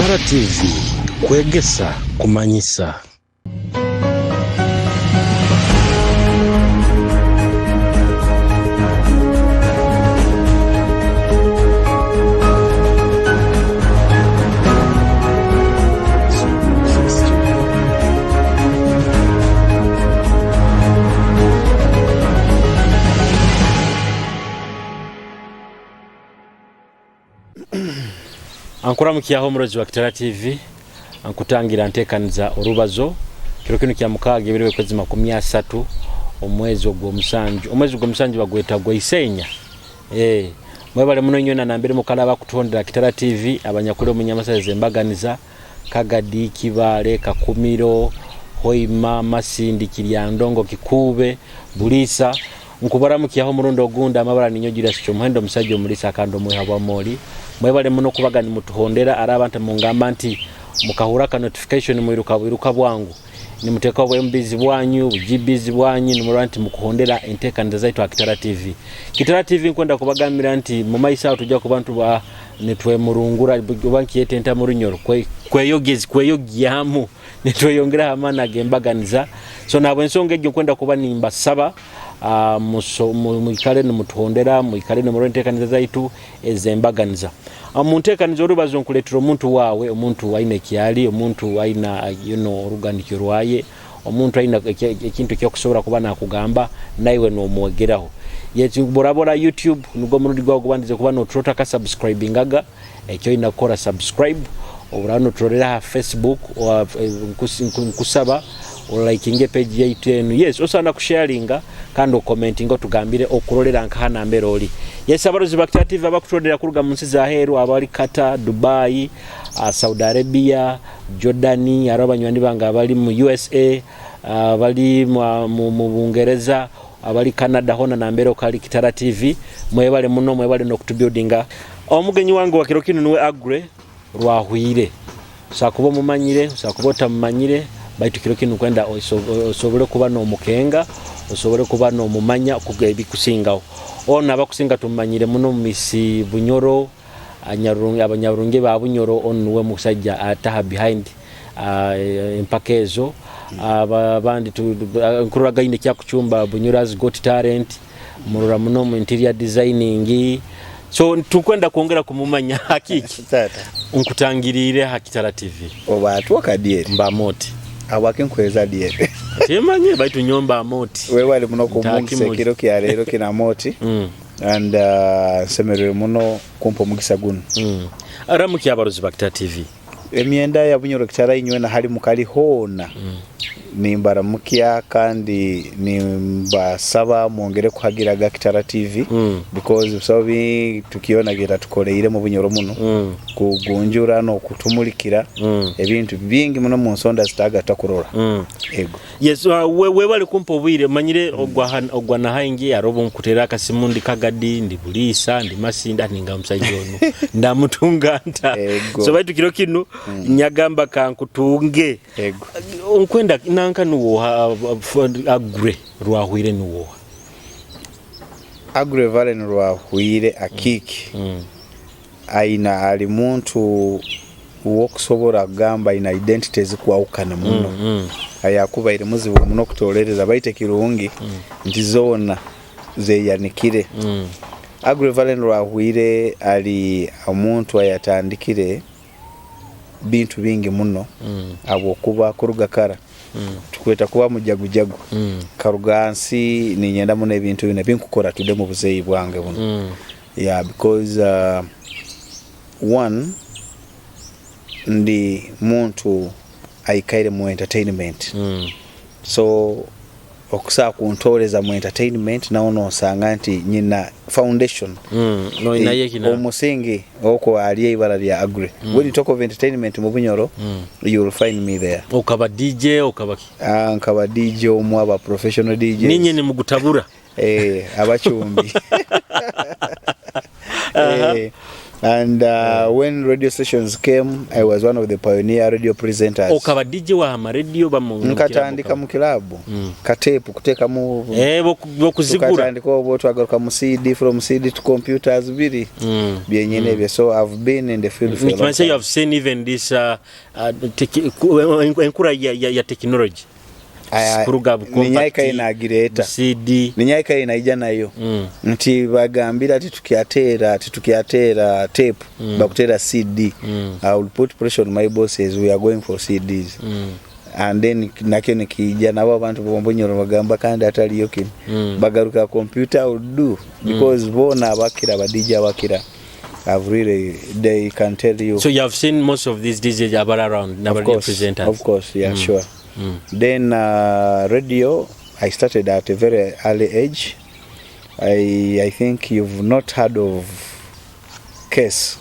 Kitara TV, kwegesa, kumanyisa. Ankuramukyaho omurozi wa Kitara TV, ankutangira ntekaniza orubazo kiro kinu kya mukaaga ebiro by'okwezi 30 omwezi ogw'omusanju. Omwezi ogw'omusanju bagweta Gwaisenya. Mwebale muno inywena nambere mukara abakutuhondera Kitara TV, abanyakuli omu Nyamasaza z'embaganiza, Kagadi, Kibaale, Kakumiro, Hoima, Masindi, Kiryandongo, Kikuube, Buliisa. Nkubaramukyaho omurundi ogundi, amabara ninyo Julius Kyomuhendo, omusajja omulisa kandi omwiha bwa moli. Mwebale muno kubaga nimutuhondera, ari abantu mungamba nti mukahura ka notification mwiruka bwiruka bwangu. Nimuteekaho bu MBs bwanyu, bu GBs bwanyu, nimurora nti mukuhondera enteekaniza zaitu aha Kitara TV. Kitara TV nkwenda kubagambira nti mu maiso aho tujja kuba nituba nitwemurungura, oba nkiyeta enta mu Runyoro, kweyogezi, kweyogyamu, nitweyongeraho amaani ag'embaganiza. So nahabw'ensonga egyo nkwenda kuba nimbasaba, mwikale nimutuhondera, mwikale nimurora enteekaniza zaitu ez'embaganiza. Omu nteekaniza orubazo nkuleetera omuntu waawe, omuntu aine ekyali, omuntu aina oruganikyo rwaye, omuntu aina ekintu ekyokusobora kuba nakugamba, naiwe nomwegeraho. Borabora YouTube, nugwo omurundi gwawe gubandize kuba noturota ka subscribingaga, ekyo oina kukora subscribe. Oburaba noturorera aha Facebook, nkusaba olikinge page yaitu enu. Yes, osobola na kusharinga kandi okomentinga otugambire okurorera nkaha nambere ori. Yes, abarozi ba Kitara TV abakuturorera kuruga mu nsi za heru, abari Qatar, Dubai, Saudi Arabia, Jordani, hariho abanywani bange abari mu USA, abari mu Bungereza, abari Canada, hona nambere okari Kitara TV. Mwebale muno, mwebale n'okutubuildinga. Omugenyi wange wa kiro kinu niwe Aggrey Rwahwire. Osobola kuba omumanyire, osobola kuba otamumanyire, baitu kiro kinu nkwenda osobole kuba n'omukenga, osobole kuba n'omumanya ebikusingaho. Onu abakusinga tumumanyire muno Miss Bunyoro, abanyarurungi ba Bunyoro, onu niwe musaija ataha behind empaka ezo. Abandi nkurora aine ekyakucumba, Bunyoro has got talent, murora muno omu interior designing. So tukwenda kwongera kumumanya hakiki. Tata. Nkutangiriire ha Kitara TV. Oba atwoka dyeri. Mba moti. Habwaki nkuheereza dyeri? Timanye baitu nyowe mba moti. Webale muno kumpungisa ekiro kya leero kina moti and nsemererwe muno kumpa omugisa gunu. Ramukya abarozi ba Kitara TV. Emyenda ya Bunyoro Kitara inywena hali mukali hoona nimbaramukya kandi nimbasaba mwongere kuhagiraga Kitara TV because busaho bintu kyona kyetatukoleire mu Bunyoro muno kugunjura n'okutumurikira ebintu bingi muno mu nsonda zitaga tutakurora. Ego. Yes, webale kumpa obwire. Manyire ogwa nahaingi hariho obu nkuteera akasimu ndi Kagadi, ndi Buliisa, ndi Masinda, ninga omusaija onu ndamutunga nta? Ego. So baitu kiro kinu nyagamba kankutunge. Ego. Nkwenda nanka niwoha Aggrey Rwahwire niwoha? Aggrey Valen Rwahwire Akiiki aina ali muntu wokusobora kugamba aine identity ezikwahukana muno ayakubaire muzibu muno okutolereza baitu ekirungi nti zoona zeyanikire. Aggrey Valen Rwahwire ali omuntu ayatandikire bintu bingi muno habwokuba kuruga kara tukweta kuba mujagujagu karuga hansi ninyenda muno ebintu binu ebinkukora today omu buzeeyi bwange bunu yeah because one ndi muntu aikaire mu entertainment so okusobola kuntooreza mu entertainment nawe nosanga nti nyina foundation omusingi okwo ali eibara lya Aggrey when you talk of entertainment mu Bunyoro you will find me there. Okaba DJ okaba ki? Nkaba DJ omu aba professional DJs. Ninye nimugutabura. Abacumbi. And when radio stations came, I was one of the pioneer radio presenters. Okaba DJ wa amarediyo bamu? Nkatandika mu kilabu, katepu kuteekamu. Eh, bokuzigura. Tukatandika obwo, twagaruka mu CD, from CD to computers, biri byenyine ebyo. So I've been in the field for a long Nikimaanisha you time. have seen even this enkura ya technology. Kuruga bu compact, Ninyaika inagireeta. CD. Ninyaika inaija nayo nti bagambira ati tukyateera tape, bakuteera CD. I will put pressure on my bosses, we are going for CDs. And then nakyo nikijja, nabo abantu bombonyoro bagamba kandi ataliyo kino, bagaruka computer will do, because bona abakira aba DJ abakira, I've really, they can tell you. So you have seen most of these DJs abari around Of n'abari course, presenters. Of course, yeah, sure. Then radio, I started at a very early age. I think you've not heard of Case,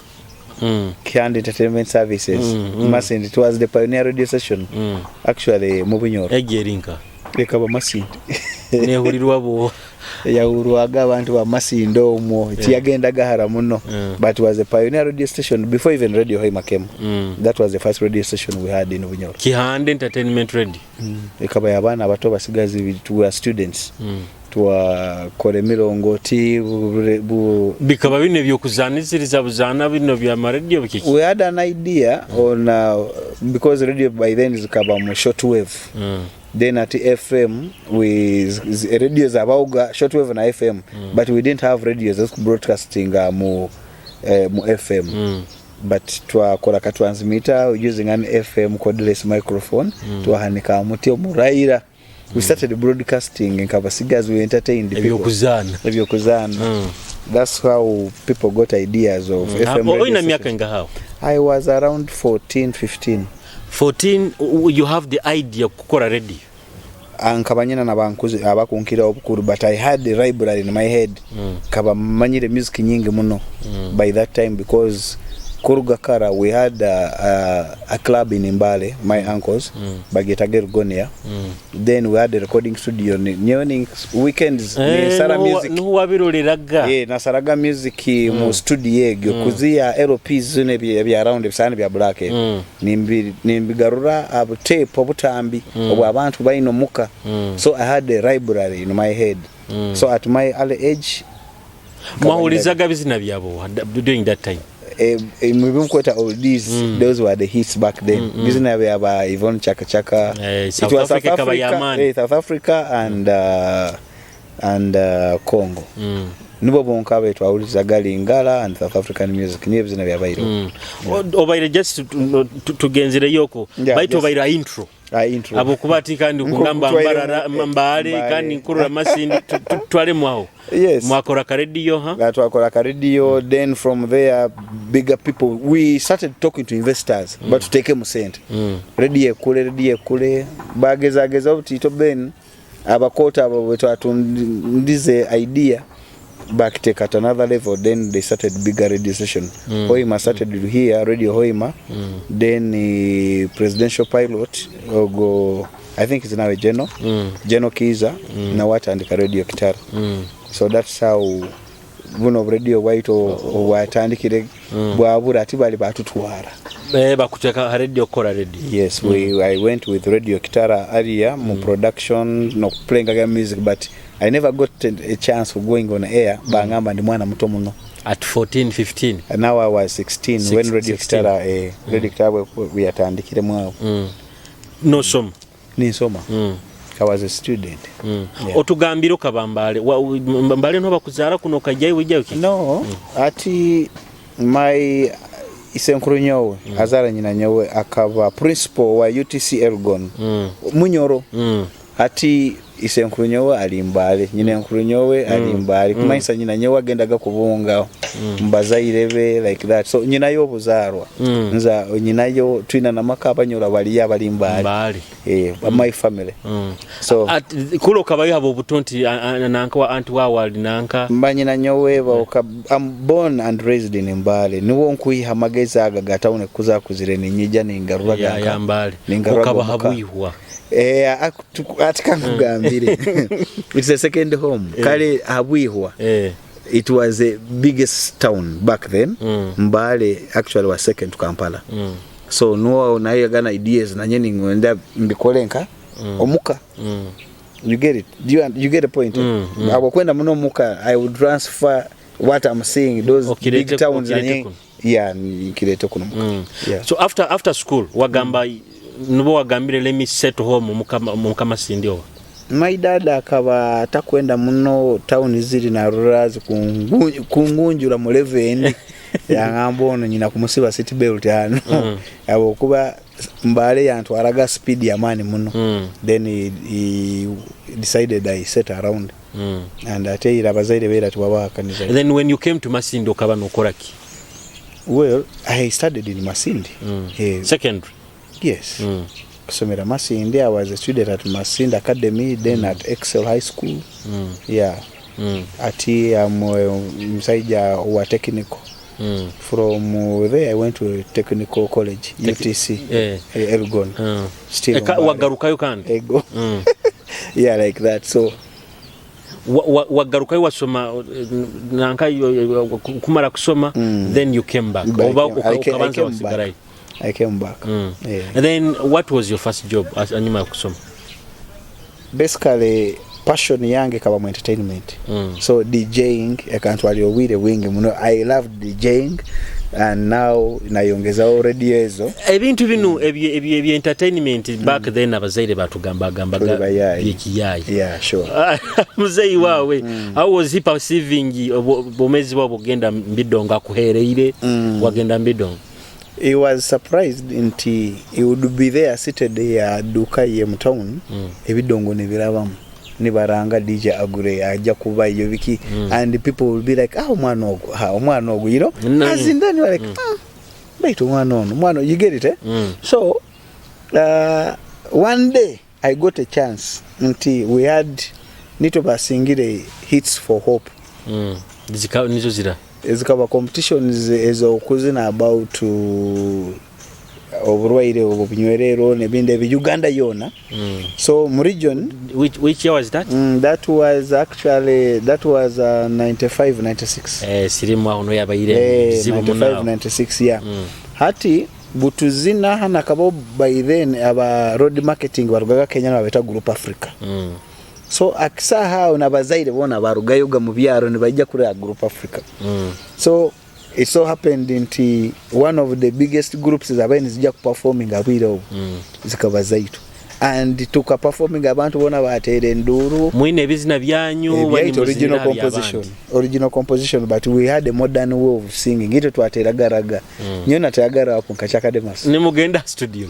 Kind Entertainment Services. Masindi, it was the pioneer radio station actually mu Bunyoro. Egyo erinka? Ekaba Masindi. Nehurirwa bo. Yawurwaga abantu ba Masindi omwo, tiyagendaga gahara muno. But it was a pioneer radio station before even Radio Hoima came. That was the first radio station we had in Bunyoro. Kihande Entertainment Radio. Ekaba y'abaana abato basigazi, we students. Twakora emirongooti Bikaba bino ebyokuzaniziriza buzaana bino bya marediyo bikiki? We had an idea on because radio by then zikaba mu shortwave. Then at FM we radio zabauga shortwave na FM, but we didn't have radios broadcasting mu FM. But twakora ka transmitter using an FM cordless microphone, twahanika muti omuraira. We started broadcasting nkabasigazi, we entertained people. Ebyokuzaana. Ebyokuzaana. That's how people got ideas of FM radio Olina myaka stations. ngahawo? I was around 14, 15. 14, you have the idea kukora radio? Nkaba nyina nabankuzi abakunkira obukuru, but I had a library in my head. Kaba manyire music nyingi muno by that time, because kuruga kara we had a club in Mbale, my uncles bagetaga Ergonia. Then we had a recording studio nyewe ni weekends ni sara music. Niho wabiroreraga? Eh, nasaraga music mu studio egyo, kuziya LPs zino ebya round, ebisani bya black ebyo. Nimbigarura abu tape, obutambi obwo abantu balina omuka. So I had a library in my head. So at my early age Mwawulizaga bizina byabo during that time? Mubimukweta oldies, those were the hits back then, bizina byaba Yvonne Chaka Chaka. Eh, South Africa ikaba y'amaani. South Africa and Congo. Nibo bonka betwawulizaga, Lingala and South African music, niyo ebizina byabaire. Obaire just tugenzereyoko Yeah, baitu obaire intro. Ah, intro. Abokuba ati kandi kugamba Nkutwaire Mbarara, Mbale. Mbale. Kandi nkurura Masindi, tutwalemu aho. Yes. Mwakora karediyo ha? Nga twakora ka radio. Then from there bigger people, we started talking to investors, batuteekemu sente, radio ekule, radio ekule. Bagezageza obutiito, ben abakoota abo bwe twatundize idea, bakiteka at another level. Then they started bigger radio station. Hoima started here, Radio Hoima. Then presidential pilot ogo, I think it's now a general, General Kiza, nawe atandika Radio Kitara. So that's how buno radio bwaitu obwatandikire bwabura, ati bali batutwara. Eh, bakuteka ha radio, okora radio. Yes, I went with Radio Kitara area mu production no playing music, but I never got a chance of going on air. Bangamba ndi mwana muto muno. At 14, 15? And now I was 16 when Radio 16. Kitara, Radio Kitara bwe yatandikiremu awo. Nosoma? Ninsoma. I was a student. Yeah. Otugambire okaba Mbale. Mbale niho bakuzaara kuno okajyayo wijyayo ki? No, ati my isenkuru nyowe azara nyina nyowe akaba principal wa UTC Elgon, Munyoro. Ati isenkuru nyowe ali Mbale, nyina enkuru nyowe ali Mbale, kumanyisa nyina nyowe agendaga kubunga mbazaire be like that. So nyinayo obuzaarwa, nza nyinayo twina namaka Abanyoro baliyo abali Mbale. Mbale. Eh, my family. So Kula okabayo haba obuto nti nanka wa anti wawe ali nanka? Mbanyina nyowe bauka, I'm born and raised in Mbale. Niwo nkuiha amagezi aga gatawuni kuzakuzire ninyija ningarura ya Mbale. ningaruraga Okaba omuka. habwihwa. Eh, ati kankugambire, it's a second home, kale habwihwa. It was the biggest town back then. Mbale actually was second to Kampala. So no, naye gana ideas nanye ningwenda mbikole nka omuka. You get it? Do you get the point? Abo kwenda muno omuka, I would transfer what I'm seeing, those big towns, Okirete nanye kuno. Yeah, nkirete kuno muka. Yeah. So after school wagamba, nubo wagambire, "Let me settle home mukama sindi," oba? My dad akaba takwenda muno town ziri narora kungunjura mu level endi, yangamba ono nyina kumusiba seat belt hano, abo kuba Mbale yantwaraga speed yamaani muno. Then he decided I set around and ate era abazaire beera tewabahakaniza. And then when you came to Masindi, okaba nokora ki? Well, I studied in Masindi. Eh, Secondary? Yes. Kusomera Masindi. I was a student at Masindi Academy, then at Excel High School. Yeah. Ati am musajja wa technical. From there I went to technical college, UTC, Elgon. Still Mbale. Wagarukayo kandi? Ego. Yeah, like that. So Wagarukayo wasoma nanka kumara kusoma, then you came back? But Oba I ukabanza came wasigarayo? back. I came back. Yeah. And then what was your first job anyuma ya kusoma? Basically passion yange kaba mu entertainment. So DJing ekantwalira obwire bwingi muno. I love DJing and now nayongezawo radio ezo. Ebintu bino ebye entertainment back then abazaire batugambagambaga Tuli bayayi. byekiyayi. Yeah, sure. Muzeyi waawe, how was he perceiving obwomezi bwabwe ogenda mbidongo, akuhereire wagenda mbidongo? He was surprised nti he would be there seated ya duka ye mu town, ebidongo nebirabamu, nibaranga DJ Agure ajja kuba iyo biki, and people will be like, "Ah, omwana ogwo, ah, omwana ogwo," As in then you are like, "Ah, baitu omwana ono, omwana," you get it, eh? So one day I got a chance nti we had nito basingire Hits for Hope. Nizo zira? Ezikaba competitions ezokuzina about oburwaire obwo bunywerero nebindi ebi Uganda yona. So mu region. Which year was that? That was actually, that was 95 96. Eh, sirimu aho no yabaire bizibu 95 munawo. 96, yeah. Hati butuzina hano akabo, by then aba road marketing barugaga Kenya nabeta Group Africa. So akisaha aho nabazaire bona barugayoga mu byaro nibajja kuri Group Africa. So it so happened nti one of the biggest groups zabaye nizijja kuperforming abwire obu zikaba zaitu, and tuka performing, abantu bona bateera enduuru. Mwine ebizina byanyu? Ebyaitu bali original muzina composition. by'abandi. Original composition, but we had a modern way of singing. Ito twateraga ragga, nyo nateraga rap nka Chakademas. Nimugenda studio?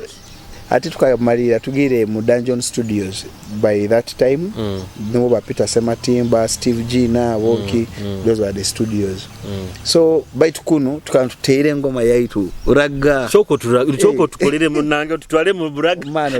Ate tukamalira tugire mu Dungeon Studios. By that time nibo ba Peter Sematimba, Steve G na Woki, those were the studios. So baitu kuno tukantuteera engoma yaitu ragga. Soko tukolere munange, tutwale mu buraga. Mano,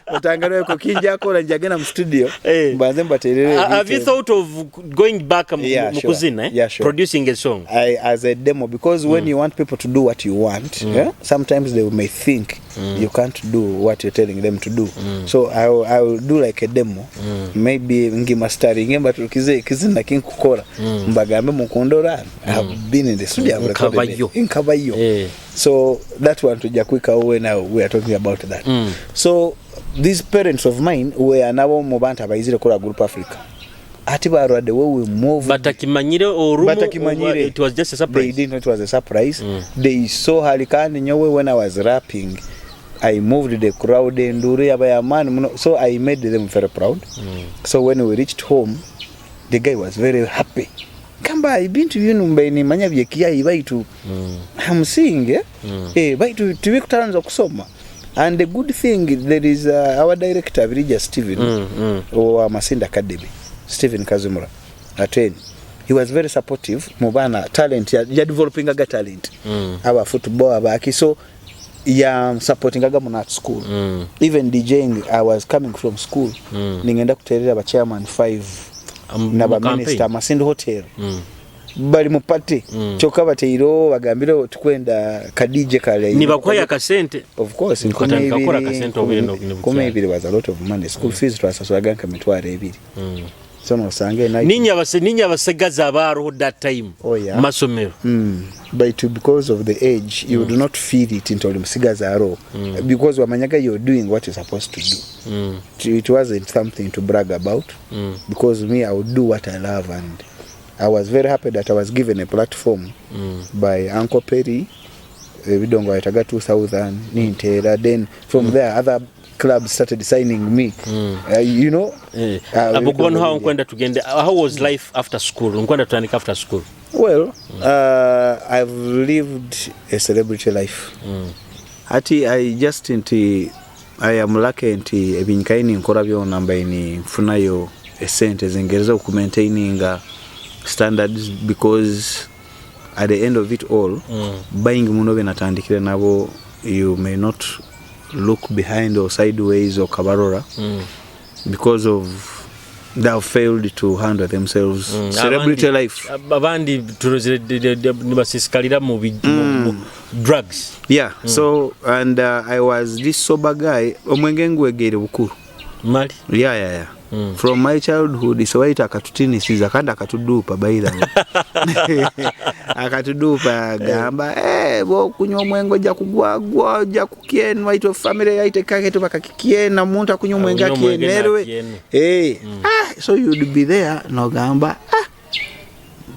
otangarulayoko kinjakora njagenda mu studio. Eh. Mbanze mbaterere. Have you thought of going back Yeah, mu sure. kuzina, eh? Yeah, sure. Producing a song? As a demo, because when you want people to do what you want, yeah, sometimes they may think you can't do what you're telling them to do. So I will do like a demo, maybe ngimastering, mbatukize kizina kinkukora, mbagambe mukundora, I've been in the studio, I've recorded Nkabayo. it. Nkabayo. Eh. So that one tujja kwikawo now we are talking about that. So these parents of mine were nabo mu bantu abayizire kora Group Africa, ati barwadde we we move. Batakimanyire orumu? Batakimanyire. It was just a They surprise. didn't know it was a surprise. They saw Halikani nyowe when I was rapping, I moved the crowd, enduru yaba yamaani muno, so I made them very proud. So when we reached home, the guy was very happy, kamba ebintu bino mbe nimanya byekiyayi, baitu I'm seeing, eh? Eh, baitu tibikutaranza okusoma. And the good thing, there is our director Virija Steven wa Masindi Academy, Stephen Kazimura ateni, he was very supportive mu baana talent ya developingaga talent, aba football, abaki, so ya supportingaga mu art school. Even DJing, I was coming from school, ningenda kuterera ba chairman 5 naba Mu minister campaign. Masindi Hotel, bali mu party, kyokka bateirewo bagambire tukwenda ka DJ kale. Nibakuhayo akasente? Of course. Nkatandika kukora akasente obwire 20 was a lot of money. School fees twasasulaga nka 20,000. So nosanga ena Ninye abasigazi abaroho that time. Oh, yeah. Masomero. But because of the age you do not feel it nti oli musigazi aro, because wamanyaga you're doing what you're supposed to do. It wasn't something to brag about, because me, I would do what I love, and I was very happy that I was given a platform by Uncle Perry. Ebidongo bayitaga 2000 ninteera, then from there other clubs started signing me, you know. Abokuba no nkwenda tugende, how was life after school? Nkwenda tutandika after school. Well, I've lived a celebrity life. Ati I just nti I am lucky nti ebinkaini nkola byona mbaini nfunayo esente zingereza okumaintaininga standards, because at the end of it all, buying muno benatandikire nabo, you may not look behind or sideways or kabarora, because of they have failed to handle themselves. Celebrity life. Abandi turozere nibasisikalira mu drugs. Yeah, so and I was this sober guy. Omwenge ngwegeire bukuru. Mali. Yeah. From my childhood, so waita akatutinisiza kandi akatudupa, by the way. Akatudupa gamba, eh, bokunywa omwenge ojja kugwagwa, ojja kukyenwa, itwe family yaite kake bakakikyena, omuntu akunywa omwenge Akunywa omwenge akyenerwe. N'akyene. Eh, ah, so you'd be there nogamba, ah,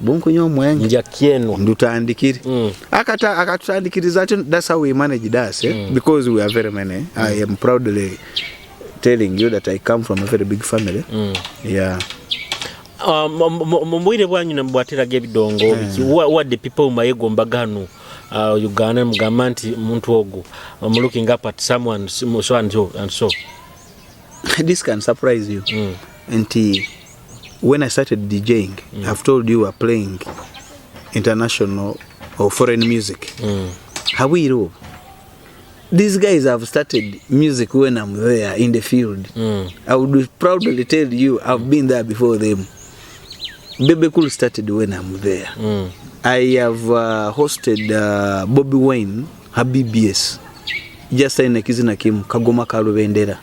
bunkunywa omwenge nja kyenwa. Ndutandikire. Akata akatutandikiriza ati that's how we managed us, eh? Because we are very many. I am proudly telling you that I come from a very big family. Yeah. Mu bwire bwanyu bwateraga ebidongo biki, what the people mayegombaga hano Uganda, mugamba nti muntu ogu, I'm looking up at someone so and so and so? This can surprise you. Nti when I started DJing, I've told you we're playing international or foreign music. Hawiro, these guys have started music when I'm there in the field. I would proudly tell you I've been there before them. Bebe Cool started when I'm there. I have hosted Bobby Wine, her BBS. Just in kizina kimu Kagoma Kalubendera.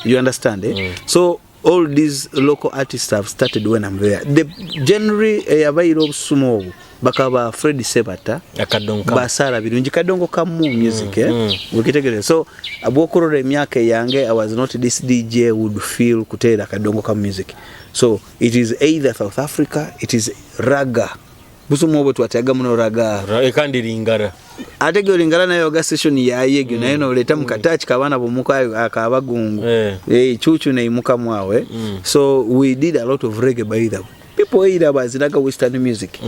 You understand, eh? So all these local artists have started when I'm there. The genre eyabaire obusumu obwo bakaba Fred Sebata, Akadongo kamu. Basara Birungi, kadongo kamu music, eh? Ukitegereza. So abwokurora emyaka yange, I was not this DJ would feel kuteera kadongo kamu music. So it is either South Africa, it is ragga. Busumu obwo twatyaga muno ragga. Kandi lingara. Ate ge olingala nayo ga session yayegyo naye noleeta mu katachi kabaana bomuka akabagungu. Eh, chuchu neimuka mwawe. So we did a lot of reggae, by the way. People either bazinaga western music.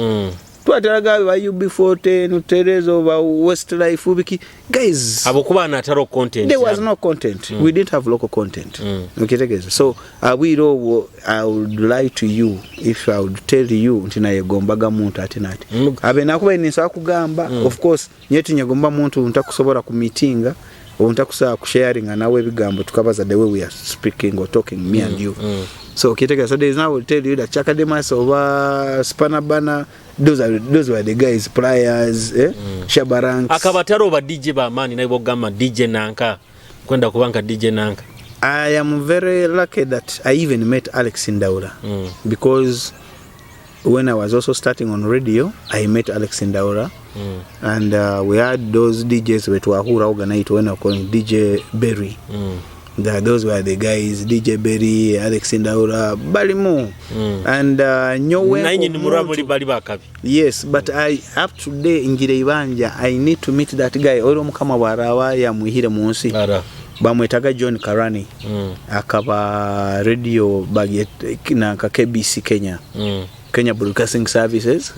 Twateraga ba UB40, Nuterezo, ba Westlife, biki guys. Abokuba nataro content. There was no content. We didn't have local content. Okitegeeza. So abwire obwo, I would lie to you if I would tell you nti nayegombaga muntu ate nati. Abe nakuba ninsobola kugamba, of course nye tinyegomba muntu ntakusobola kumitinga oba ntakusobola kusharinga nawe ebigambo tukabaza the way we are speaking or talking, me and you. So okitegeeza. So there is now I will tell you that Chaka Demas oba Spanabana, those were the guys, Pliers, eh? Shabba Ranks. Akabataro ba DJ ba maani naye bogamba DJ nanka kwenda kubanka DJ nanka. I am very lucky that I even met Alex Ndaura, because when I was also starting on radio, I met Alex Ndaura, and we had those DJs betwahura organized when I calling DJ Berry. Those were the guys, DJ Berry, Alex Ndaura, balimu. And nyowe Naye nyini murwa muri bali bakabi. Yes, but I up to day ngira ibanja, I need to meet that guy. Ori mukama bwarawa yamuhire mu nsi. Ara. Bamwetaga John Karani. Akaba radio baget na ka KBC Kenya. Kenya Broadcasting Services,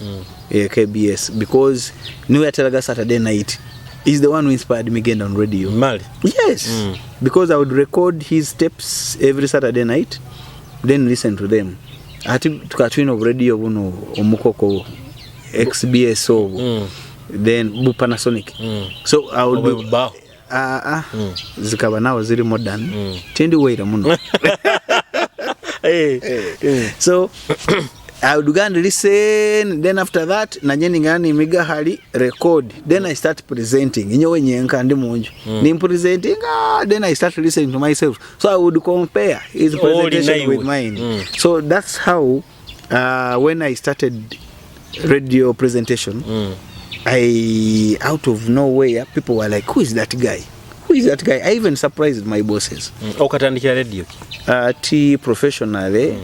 KBS, because niwe ateraga Saturday night. He's the one who inspired me get on radio. Mali. Yes. Because I would record his steps every Saturday night, then listen to them. Ati tukatwina of radio buno omukoko XBS obu. Then bu Panasonic. So I would Obu be bao. Ah, ah. Zikaba nawo ziri modern. Tindi waira muno. Eh. So I would go and listen, then after that nanye ningana nimiga hali record, then I start presenting nyowe nyenka ndi munju nimpresenting, then I start listening to myself, so I would compare his Oli presentation naiwe. With mine. So that's how when I started radio presentation, I, out of nowhere, people were like, "Who is that guy? Who is that guy?" I even surprised my bosses. Okatandikira radio ki? T professionally,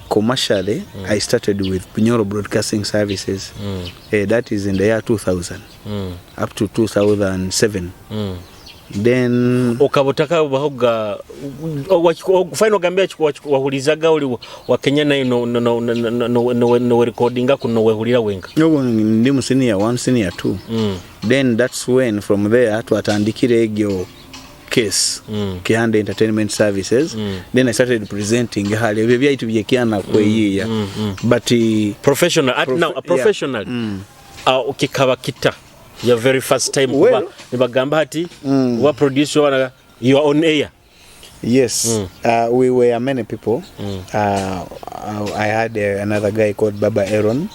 commercially, I started with Bunyoro Broadcasting Services. That is in the year 2000 up to 2007. Then Okaba otakabahoga fine ogambira wahulizaga oli wa Kenya nayo nowerekodinga kuno nowehulira wenka. No, ndi mu senior 1, senior 2. Then that's when from there twatandikira egyo case, Kihanda Entertainment Services. Then I started presenting hali ebyo byaitu byekyana kweyiya, but Professional at now a professional kikaba kita your very first time Well- kuba nibagamba hati wa producer wana you are on air? Yes, we were many people. I had another guy called Baba Aaron.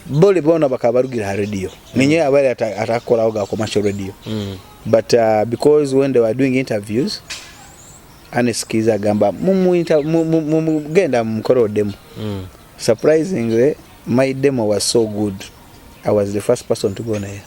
Boli bona bakaba barugira ha radio. Ninye abali atakoraho ga commercial radio. But because when they were doing interviews, anesikiza agamba genda mukore demo. Surprisingly, my demo was so good. I was the first person to go on air.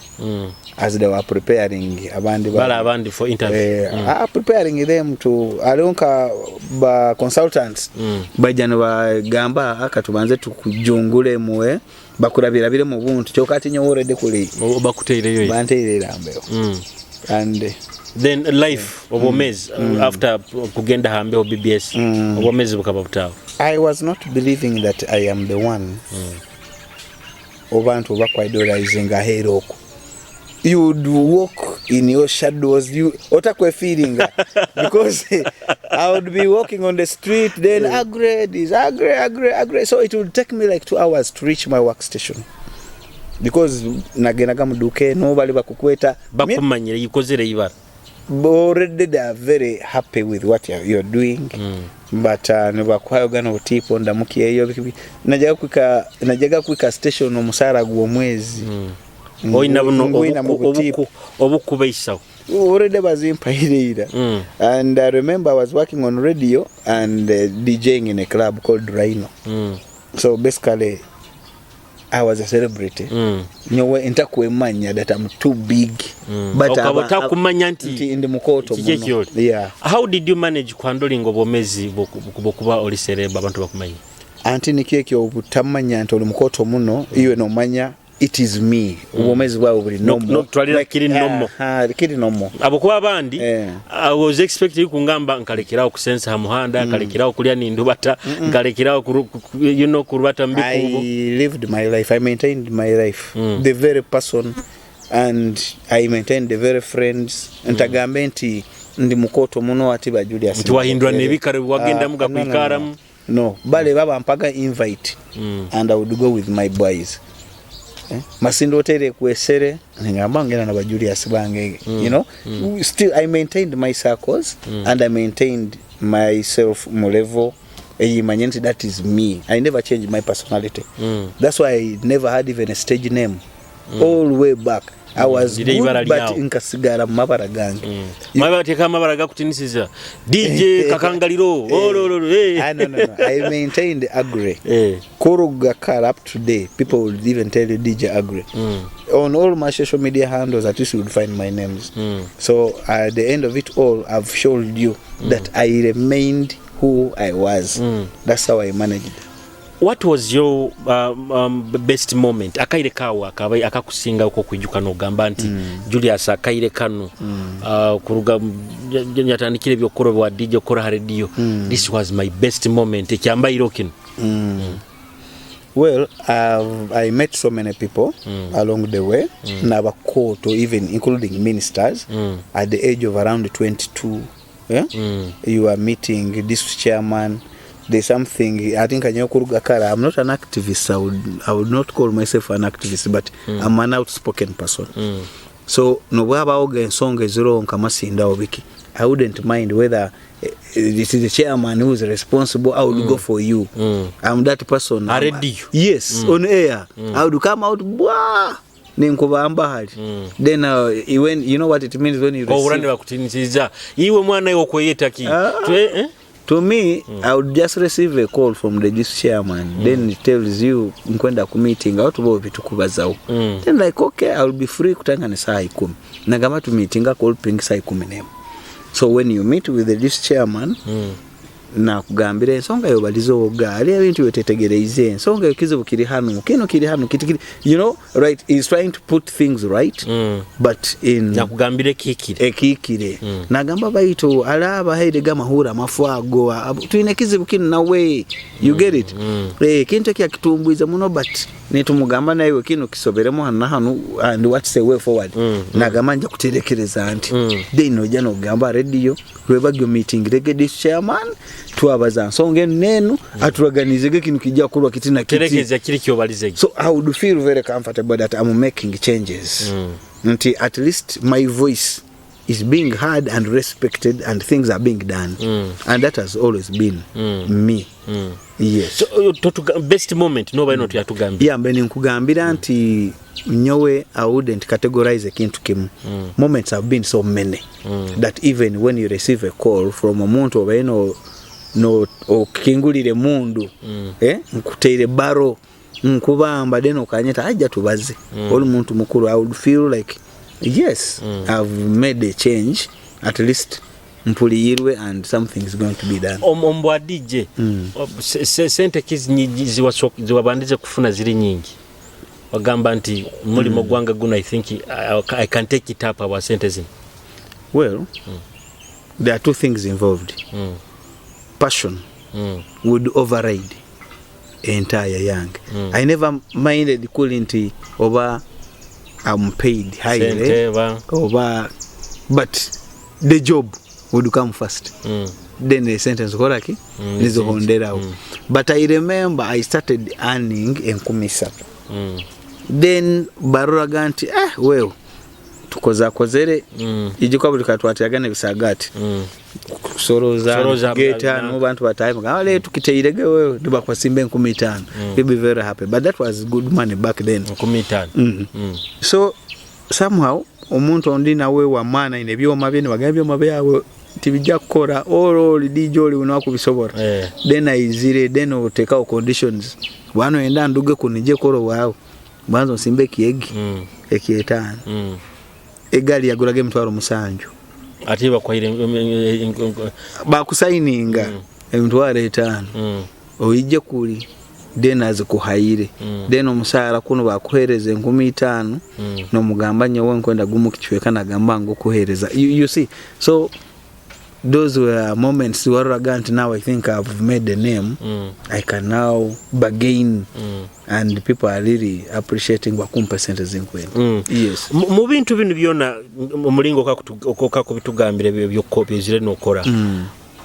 As they were preparing abandi Bala abandi for interview. Preparing them to alonka ba consultants bajja ne bagamba aka tubanze tukujungule muwe bakurabirabire mu buntu kyokka ati nyowe already kuli Bakuteireyo. Banteerera mbeho and Then life, obwomezi after kugenda hambeho BBS, obwomezi bukaba butaawo? I was not believing that I am the one oba nti oba kwidolizing aheera okwo. You would walk in your shadows, you otakwefiiringa, because I would be walking on the street, then agre is agre agre agre, so it would take me like 2 hours to reach my workstation because nagendaga mu dduuka eno bali bakukweta. Bakumanyire yikozere ibara. Already they are very happy with what you're doing, but nibakuhayo gano otipo ndamukiyeyo najaga kwika station omusaara gw'omwezi. Oyina buno Ngwina mu butipu. Obukubaisawo. Already bazimpaire. And I remember I was working on radio and DJing in a club called Rhino. So basically I was a celebrity. Nyowe ntakwemanya that I'm too big, but Okaba otakumanya nti nti ndi mukoto kiki muno. ekyoli. Yeah. How did you manage kuhandlinga obwomezi bwokuba oli celeb, abantu bakumanya? Anti nikyo ekyo obutamanya nti oli mukoto muno, iwe nomanya it is me, obwomezi bwawe buli normal. Nokutwalira kiri normal. Aha, kiri normal. Abo abandi I was expecting kungamba nkalekerawo kusensa ha muhanda, nkalekerawo kulya nindubata, nkalekerawo kurubata I mbikubo. Lived my life. I maintained my life, the very person, and I maintained the very friends. Ntagambe nti ndi mukoto muno ati ba Julius Nti wahindura n'ebikaro wagendamu Ah, no, no, no. gakwikaramu. No, bale babampaga invite and I would go with my boys. Eh? Masindo Hotel kwesere ngamba ngenda na ba Julius bange. Still I maintained my circles and I maintained myself mu level eyimanye nti that is me. I never changed my personality. That's why I never had even a stage name. All way back I was Lire ibara good, but lyawo. Nkasigara mu mabara gange. Mwabateeka amabara gakutinisiza DJ Kakangaliro olololo. Ah, no. I maintained Agre. Kuruga kara up to date, people would even tell you DJ Agre. On all my social media handles, at least you would find my names. So at the end of it all, I've showed you that I remained who I was. That's how I managed. What was your best moment, akaire kawe akaba akakusinga uko kwijuka nogamba nti Julius akaire kano kuruga nyatandikire byokora bwa DJ okora ha radio, this was my best moment ekyambairo kino? Well, I met so many people along the way, Nabakoto, even including ministers, at the age of around 22. Yeah? You are meeting this chairman. There's something, I think Anyokuruga Kara, I'm not an activist. I would not call myself an activist, but I'm an outspoken person. So nobwabawo ensonga eziroho nkamasindawo biki, I wouldn't mind whether It is the chairman who is responsible. I would go for you. I'm that person. A radio. Yes, on air. I would come out, bwa ninkubamba hali. Then when you know what it means when you Ohura receive nibakutinisiza iwe mwana iwe okweyeta ki? Ah. Eh? To me, I would just receive a call from the district chairman. Then it tells you nkwenda ku meeting aho tuba bitukubazaho. Then like, okay, I will be free kutanga ni saa 10. Nagamba tu meeting call ping saa 11. So when you meet with the district chairman, nakugambira ensonga yo balizoga ali ebintu byetetegereize ensonga yo kizibu kiri hano, kino kiri hano, kiti kiri, right, is trying to put things right. But in Nakugambire kikire. Ekikire. Nagamba baitu alaba haire gamahura amafu ago, twine kizibu kino nawe you get it. Eh, kintu ekyakitumbuiza muno, but nitumugamba nawe kino kisoberemu hano na hano and what's the way forward. Nagamba nja kuterekereza nti then ojja nogamba radio lwebagyo meeting regedi chairman twabaza nsonga enu nenu, aturaganizege kino kijja kulwa kiti na kiti. Terekeza kiri kyobalize. So I would feel very comfortable that I'm making changes. Nti at least my voice is being heard and respected and things are being done. And that has always been me. Yes. So, best moment noba ino tuyatugambye. Yeah, mbe nkugambira nti nyowe I wouldn't categorize ekintu kimu. Moments have been so many that even when you receive a call from omuntu oba eno no okingulire mundu, nkuteire baro nkubamba, then okanyeta ajja tubaze oli muntu mukulu, I would feel like yes, I've made a change, at least mpuliyirwe and something is going to be done. Ombwa DJ, sente ki ziwabandize kufuna ziri nyingi wagamba nti mulimo gwanga guno, I think I can take it up aba sente zino? Well, there are two things involved. Passion would override entire yange. I never minded kuli nti oba I'm paid highly Sente ba oba, but the job would come first. Then the sentence kolaki nizohonderawo. But I remember I started earning 3,000. Then baroraga nti eh, wewe tukozakozere ijikuba buli katwatiraga nebisagati kusoroza Kusoroza, geta no bantu bataye mugamba le tukiteirege wewe tubakwasimba 5,000. You'll be very happy, but that was good money back then. 5,000. So somehow omuntu ondi nawe wamaana ine ebyoma bye nebagamba ebyoma byawe tibijja kukola olwo oli DJ oli unakubisobola. Then aizire, then otekawo conditions wano enda nduge kunije kolo waawe banza onsimbe ekiegi ekyetaano. Egaali yagulaga 70,000. Ate bakwaire Bakusayininga 50,000. Oije kuli then azikuhaire. Then omusaara kuno bakuhereza 5,000. Nomugamba nyowe nkwenda gumu kichweka nagamba ngo kuhereza you see, so those were moments waroraga nti now I think I've made a name. I can now bargain and people are really appreciating bakumpa sente zinkwenda. Yes. Mu bintu bino byona omulingo okakubitugambira ebyo byozire nokora.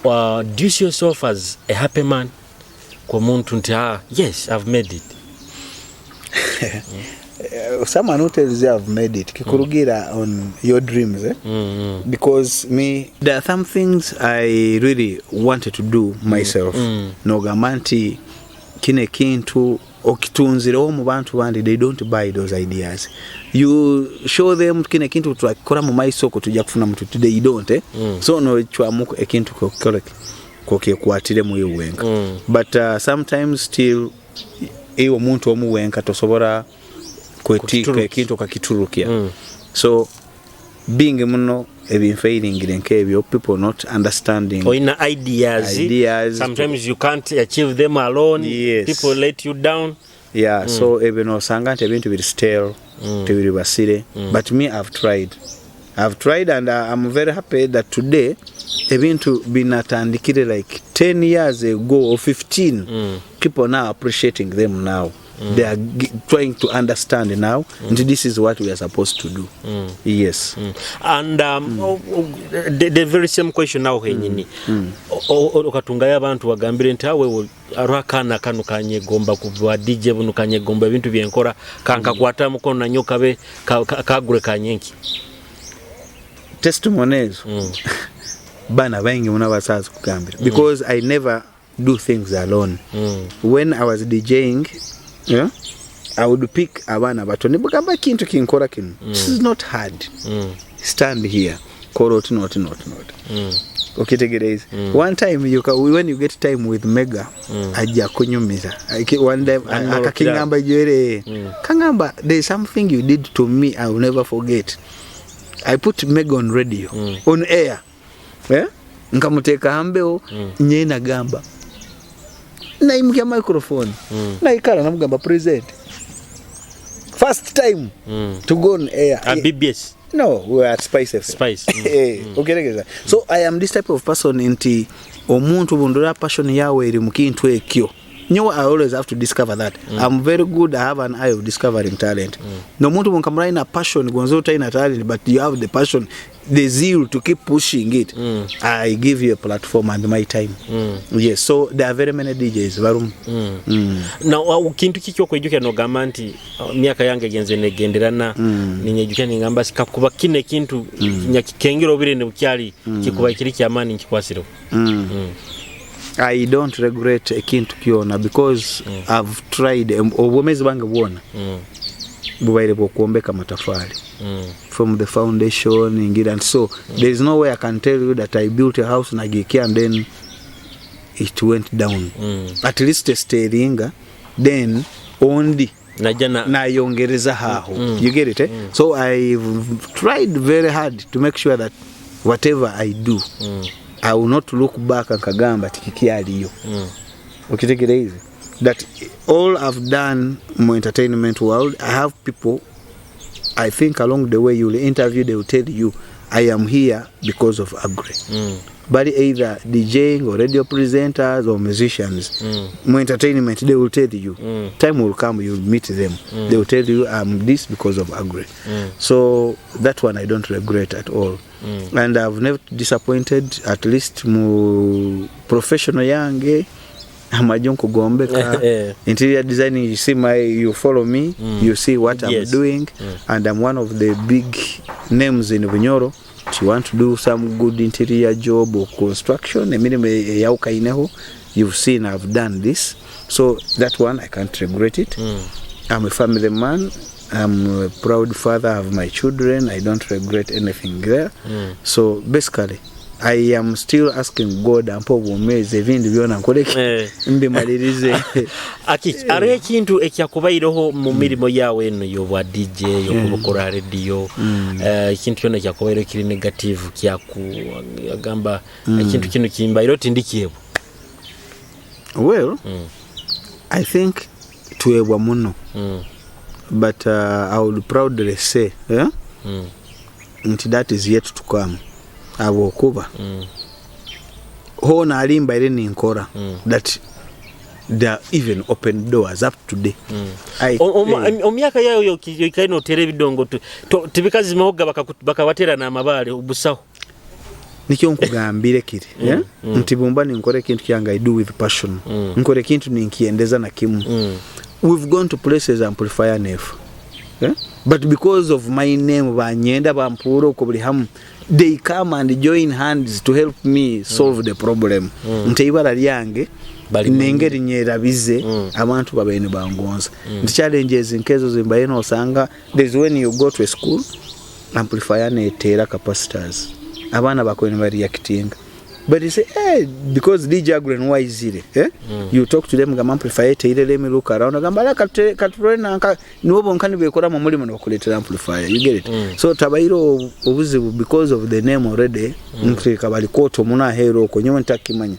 Do you see yourself as a happy man kwa muntu nti ah, yes, I've made it? Someone who tells you I've made it kikurugira on your dreams, eh? Because me, there are some things I really wanted to do myself. Nogamba nti kino ekintu okitunzirewo mu bantu bandi, they don't buy those ideas. You show them kino ekintu twakikora mu maiso okwo tujja kufuna mutu, they don't, eh? So nocwamu ekintu kokikole kokyekwatiremu iwe wenka. But sometimes still iwe omuntu omu wenka tosobola kwetika Kukiturukya. ekintu okakiturukya. So bingi muno ebinfairingire nk'ebyo, people not understanding Oyina ideas, Ideas. Sometimes you can't achieve them alone. Yes. People let you down. Yeah, so ebyo nosanga nti ebintu biri stale, tebiri basire. But me, I've tried and I'm very happy that today ebintu binatandikire like 10 years ago or 15, people now appreciating them now. They are trying to understand now nti this is what we are supposed to do. Yes. And the very same question now henyini. Okatungayo abantu bagambire nti awe ariho akaana kano kanyegomba kuva DJ buno kanyegomba ebintu byenkora kankakwata mukono nanyo kabe kagure kanyenki. Testimony ezo. Bana baingi muno abasaza kugambira because I never do things alone. When I was DJing, yeah, I would pick abaana bato nibugamba kintu kinkora kinu. This is not hard. Stand here, kora oti noti noti noti. Okitegereeza? One time you can, when you get time with Mega, ajja kunyumiza. One day akakingamba jwere kangamba, "There is something you did to me I will never forget." I put Mega on radio, on air, eh? Nkamuteeka hambeho. Nye nagamba naimukya microphone, naikara, namugamba, "Present." First time to go on air. At BBS? No, we were at Spice FM. Spice. Eh, okeregeza. So I am this type of person nti omuntu bundora passion yawe eri mu kintu ekyo, nyowe I always have to discover that. I'm very good, I have an eye of discovering talent. N'omuntu bwonkamula alina passion, gonza otalina talent, but you have the passion, the zeal to keep pushing it, I give you a platform and my time. Yes, so there are very many DJs barumu. Na kintu kiki okwijukira nogamba nti myaka yange genze negenderana, ninyejukira ningamba sikakuba kino ekintu nyakikengera obire ne bukyali kikuba kiri kyamaani nkikwasireho? I don't regret ekintu kyona because I've tried. Obwomezi bwange bwona bubaire bwokwombeka matafali from the foundation ingira, and so there is no way I can tell you that I built a house nagikia and then it went down. At least esteringa, then ondi najja na nayongereza haho. You get it, eh? So I've tried very hard to make sure that whatever I do, I will not look back nkagamba tikikyaliyo. Okitegereize that all I've done mu entertainment world, I have people, I think along the way you'll interview, they will tell you, "I am here because of Aggrey." Bali either DJing or radio presenters or musicians mu entertainment, they will tell you. Time will come, you'll meet them, they will tell you, "I'm this because of Aggrey." So that one I don't regret at all. And I've never disappointed, at least mu professional yange, amajjo nkugombeka, interior designing, you see my, you follow me, you see what I'm doing, and I'm one of the big names in Bunyoro. If you want to do some good interior job or construction, emirimu eyawukaineho, you've seen I've done this. So that one I can't regret it. I'm a family man, I'm a proud father, I have my children, I don't regret anything there. So basically I am still asking God ampe obwomeezi, ebindi byona nkoleke, mbimalirize. Aki hariho ekintu ekyakubaireho mu mirimo yawe eno y'obwa DJ, yokubukora radio, ekintu kyona ekyakubaireho kiri negative, kyaku agamba ekintu kino kimbaireho tindikyebwa? Well, I think twebwa muno, but I would proudly say, eh, nti that is yet to come, habwokuba hoona ali mbaire ninkora that there are even open doors up today. Omu myaka yayo yoikaire notera ebidongo, tibikazimaho bakabatera n'amabaale busaho? Nikyo nkugambire kiri, eh? Nti bumba ninkora ekintu kyange, I do with passion. Nkora ekintu ninkiendeza na kimu. We've gone to places, amplifier nefa, eh? But because of my name, banyenda bampuura okwo buli hamu, they come and join hands to help me solve the problem, nti ibara lyange Bali nengeri nyerabize, abantu babaire nibangonza, nti challenges nkezo zimbaye nosanga. There's when you go to a school, amplifier neteera capacitors, abaana bakwe nibareactinga, but you say, hey, because DJ Aggrey waizire, eh? You talk to them, gamba amplifier eteire, let me look around, gamba ala katulole nanka nibo bonka nibekora mu mulimu nibakuleetera amplifier. You get it? So tabaire obuzibu because of the name already, nti bali koto muno aheeru okwo, nyowe ntakimanya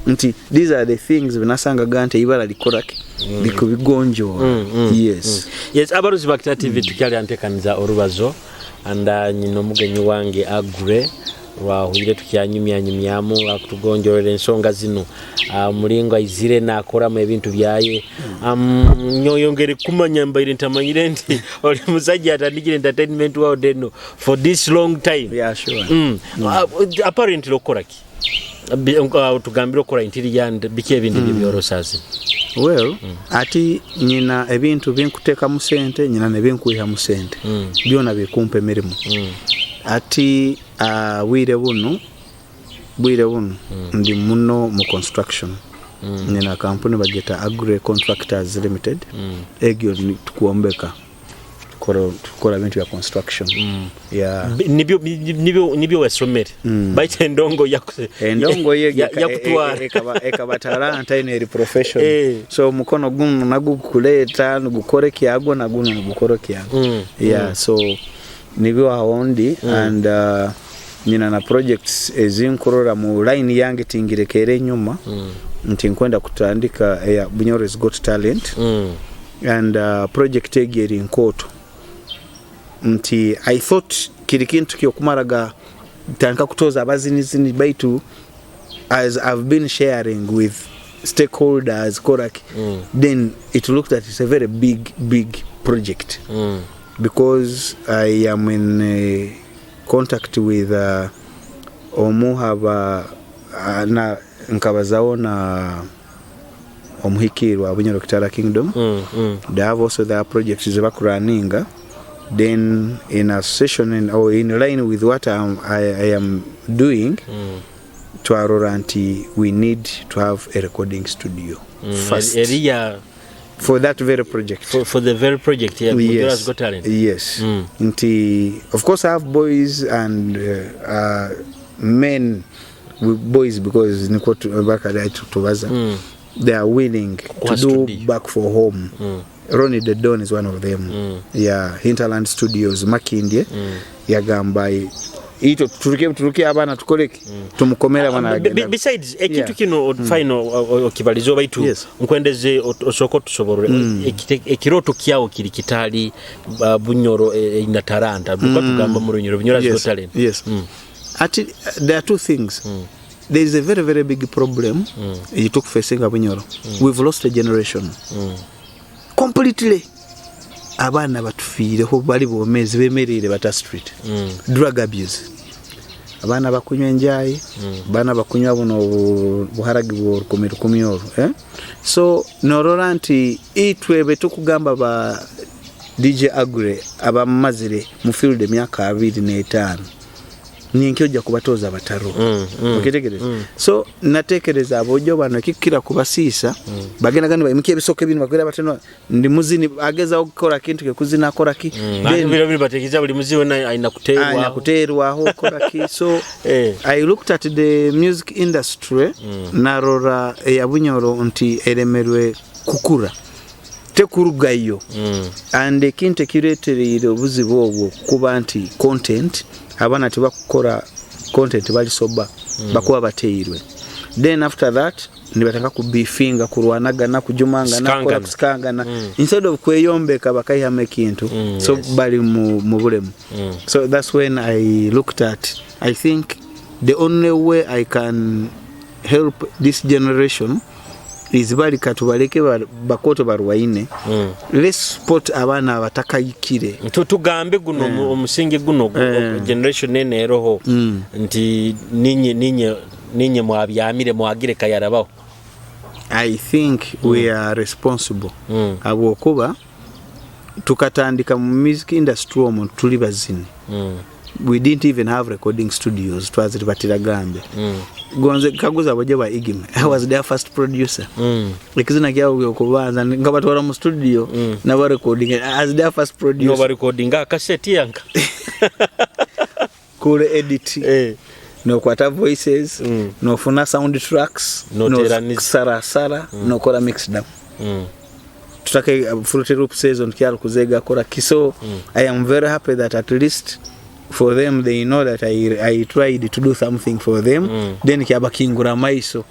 nti these are the things binasangaga nti ibara likoraki likubigonjoora. Yes. Yes, abaruzi ba Kita TV, tukyali antekaniza orubazo anda nyina omugenyi wange Aggrey Rwahwire, tukyanyumyanyumyamu akutugonjorera ensonga zino. Mulingo aizire nakoramu ebintu byaye. Nyoyongere kumanya, mbaire ntamanyire nti oli musajja atandikire entertainment world eno for this long time. Yeah, sure. Apparently okora ki? Tugambire okora interior and biki ebindi byebyorosazi? Well, ati nyina ebintu binkuteekamu sente, nyina nebinkwihamu sente, byona bikumpa emirimu. Ati bwire buno Bwire bunu ndi muno mu construction. Nyina kampuni bageta Agri Contractors Limited. Egyo tukwombeka, tukora bintu bya construction, yeah. Nibyo wasomere, baitu endongo Endongo ye yakutwara. Ekaba talanta ine eri profession. So omukono guno nagwo gukuleeta nigukora ekyagwo, naguno nigukora ekyagwo. Yeah, so nibyo aho ndi and nyina na projects ezinkurora mu line yange, tingirekera enyuma nti nkwenda kutandika eya Bunyoro's Got Talent. And project egi eri nkooto nti I thought kiri kintu kyokumaraga tandika kutoza abazinizini, baitu as I've been sharing with stakeholders koraki, then it looked that it's a very big big project because I am in contact with omu haba na nkabazaho na omuhikirwa Bunyoro Kitara Kingdom. They have also their projects zebakurunninga, then in association or in line with what I am doing, twarora nti we need to have a recording studio first Eriya for that very project. For the very project ya Bunyoro's Got Talent. Yes. Nti of course I have boys and men with boys because niko bakali tubaza, they are willing to Kuha do studio. Back for home. Ronnie the Don is one of them. Yeah, Hinterland Studios Makindye yagamba ito turuke turuke abaana tukoleki, tumukomere abaana bagenda. Besides ekintu kino final okibaliza baitu nkwendeze osooka otusoborore. Ekirooto kyawo kiri kitali Bunyoro ina talanta kuba tugamba mu Runyoro Bunyoro has got talent. Yes. Ati, there are two things. There is a very very big problem mm. Facing Bunyoro. We've lost a generation completely. Abaana batufiireho bali bomezi bemereire bata street, drug abuse, abaana bakunywa enjayi, abaana bakunywa buno buharagi bwa 10,000 10,000 olwo, eh? So norora nti itwe betukugamba ba DJ Agre abamazire mu field emyaka 25, ninki ojja kubatoza bataro. Okitegereza? So natekereza abojo bano ekikira kubasiisa, bagenda gani bayimuka ebisoko ebintu bakwira bateno ndi muzini agezaho kukora kintu kekuzina akora ki. Then biro biri batekereza buli muzi wena alina kuteerwaho. Anya kuteerwaho kola ki. So I looked at the music industry, narora eya Bunyoro nti eremerwe kukura, tekurugayo. And ekintu ekireetereire obuzibu obwo kuba nti content, abaana tebakukora content, bali soba, bakuba bateirwe, then after that nibataka kubifinga, kurwanagana, kujumangana. Kusikangana. Kola kusikangana instead of kweyombeka bakaihamu ekintu. So bali mu bulemu. So that's when I looked at, I think the only way I can help this generation is bali katubaleke bakoto barwaine. Let's support abaana abatakayikire. Tugambe guno omusingi guno generation ene eroho nti ninye mwabyamire mwagire kayarabaho. I think we are responsible habwokuba tukatandika mu music industry omwo tuli bazini. We didn't even have recording studios, twaziri batiragambe. Gonze kaguza bojo ba Igime, I was their first producer. Ekizina kyabo gyokubanza nga batwara mu studio naba recording as their first producer. No barecordinga kaseti yanka. Kule edit, nokwata voices, nofuna sound tracks, Noteraniza. nosarasara, nokora mix down. Tutake Fruity Loops ezo ntikyali kuzega kola kiso. I am very happy that at least for them, they know that I tried to do something for them. Then kyabakingura maiso,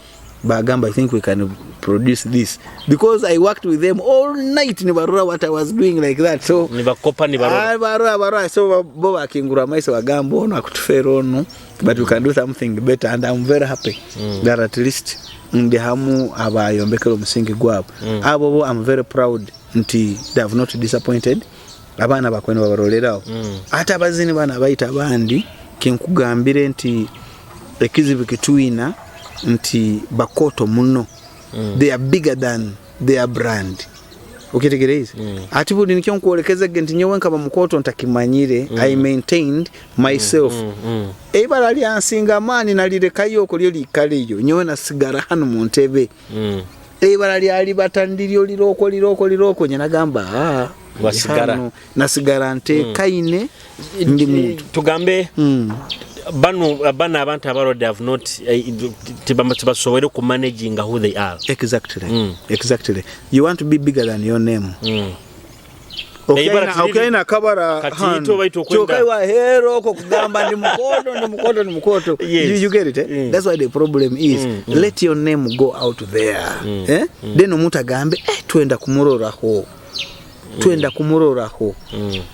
bagamba, I think we can produce this because I worked with them all night nibarora what I was doing like that. So nibakopa nibarora. Ah, barora barora. So bo bakingura maiso, bagamba ono akutufera ono, but we can do something better, and I'm very happy that at least ndi hamu abayombekera omusingi gwabo. Abo bo I'm very proud nti they have not disappointed. Abaana bakwene babarolerawo. Ate abazini bana bayita abandi, kinkugambire nti ekizibu kitwina nti bakoto muno. They are bigger than their brand. Okitegereize? Ati buli nikyo nkwolekeze nti nyowe nkaba mukoto ntakimanyire. I maintained myself. Eibara lyansinga amaani, nalirekayo okulyo liikaleyo, nyowe nasigara hano mu ntebe. Eibara lyalibata ndiryo liroko liroko liroko, nye nagamba, "Ah, ndi Wasigara. hano." Nasigara ntekaine, ndi muntu. Tugambe bano bano abantu abalwadde have not tibasobole kumanaginga who they are. Exactly. Exactly. You want to be bigger than your name. Eibara Okaina akabara. Kati ito baitu okwenda- Kyoka iwa hero oko kugamba ndi mukoto, ndi mukoto, ndi mukoto. Yes. You get it, eh? That's why the problem is, let your name go out there, eh? Then omuntu agambe, eh, twenda kumuroraho, twenda kumuroraho.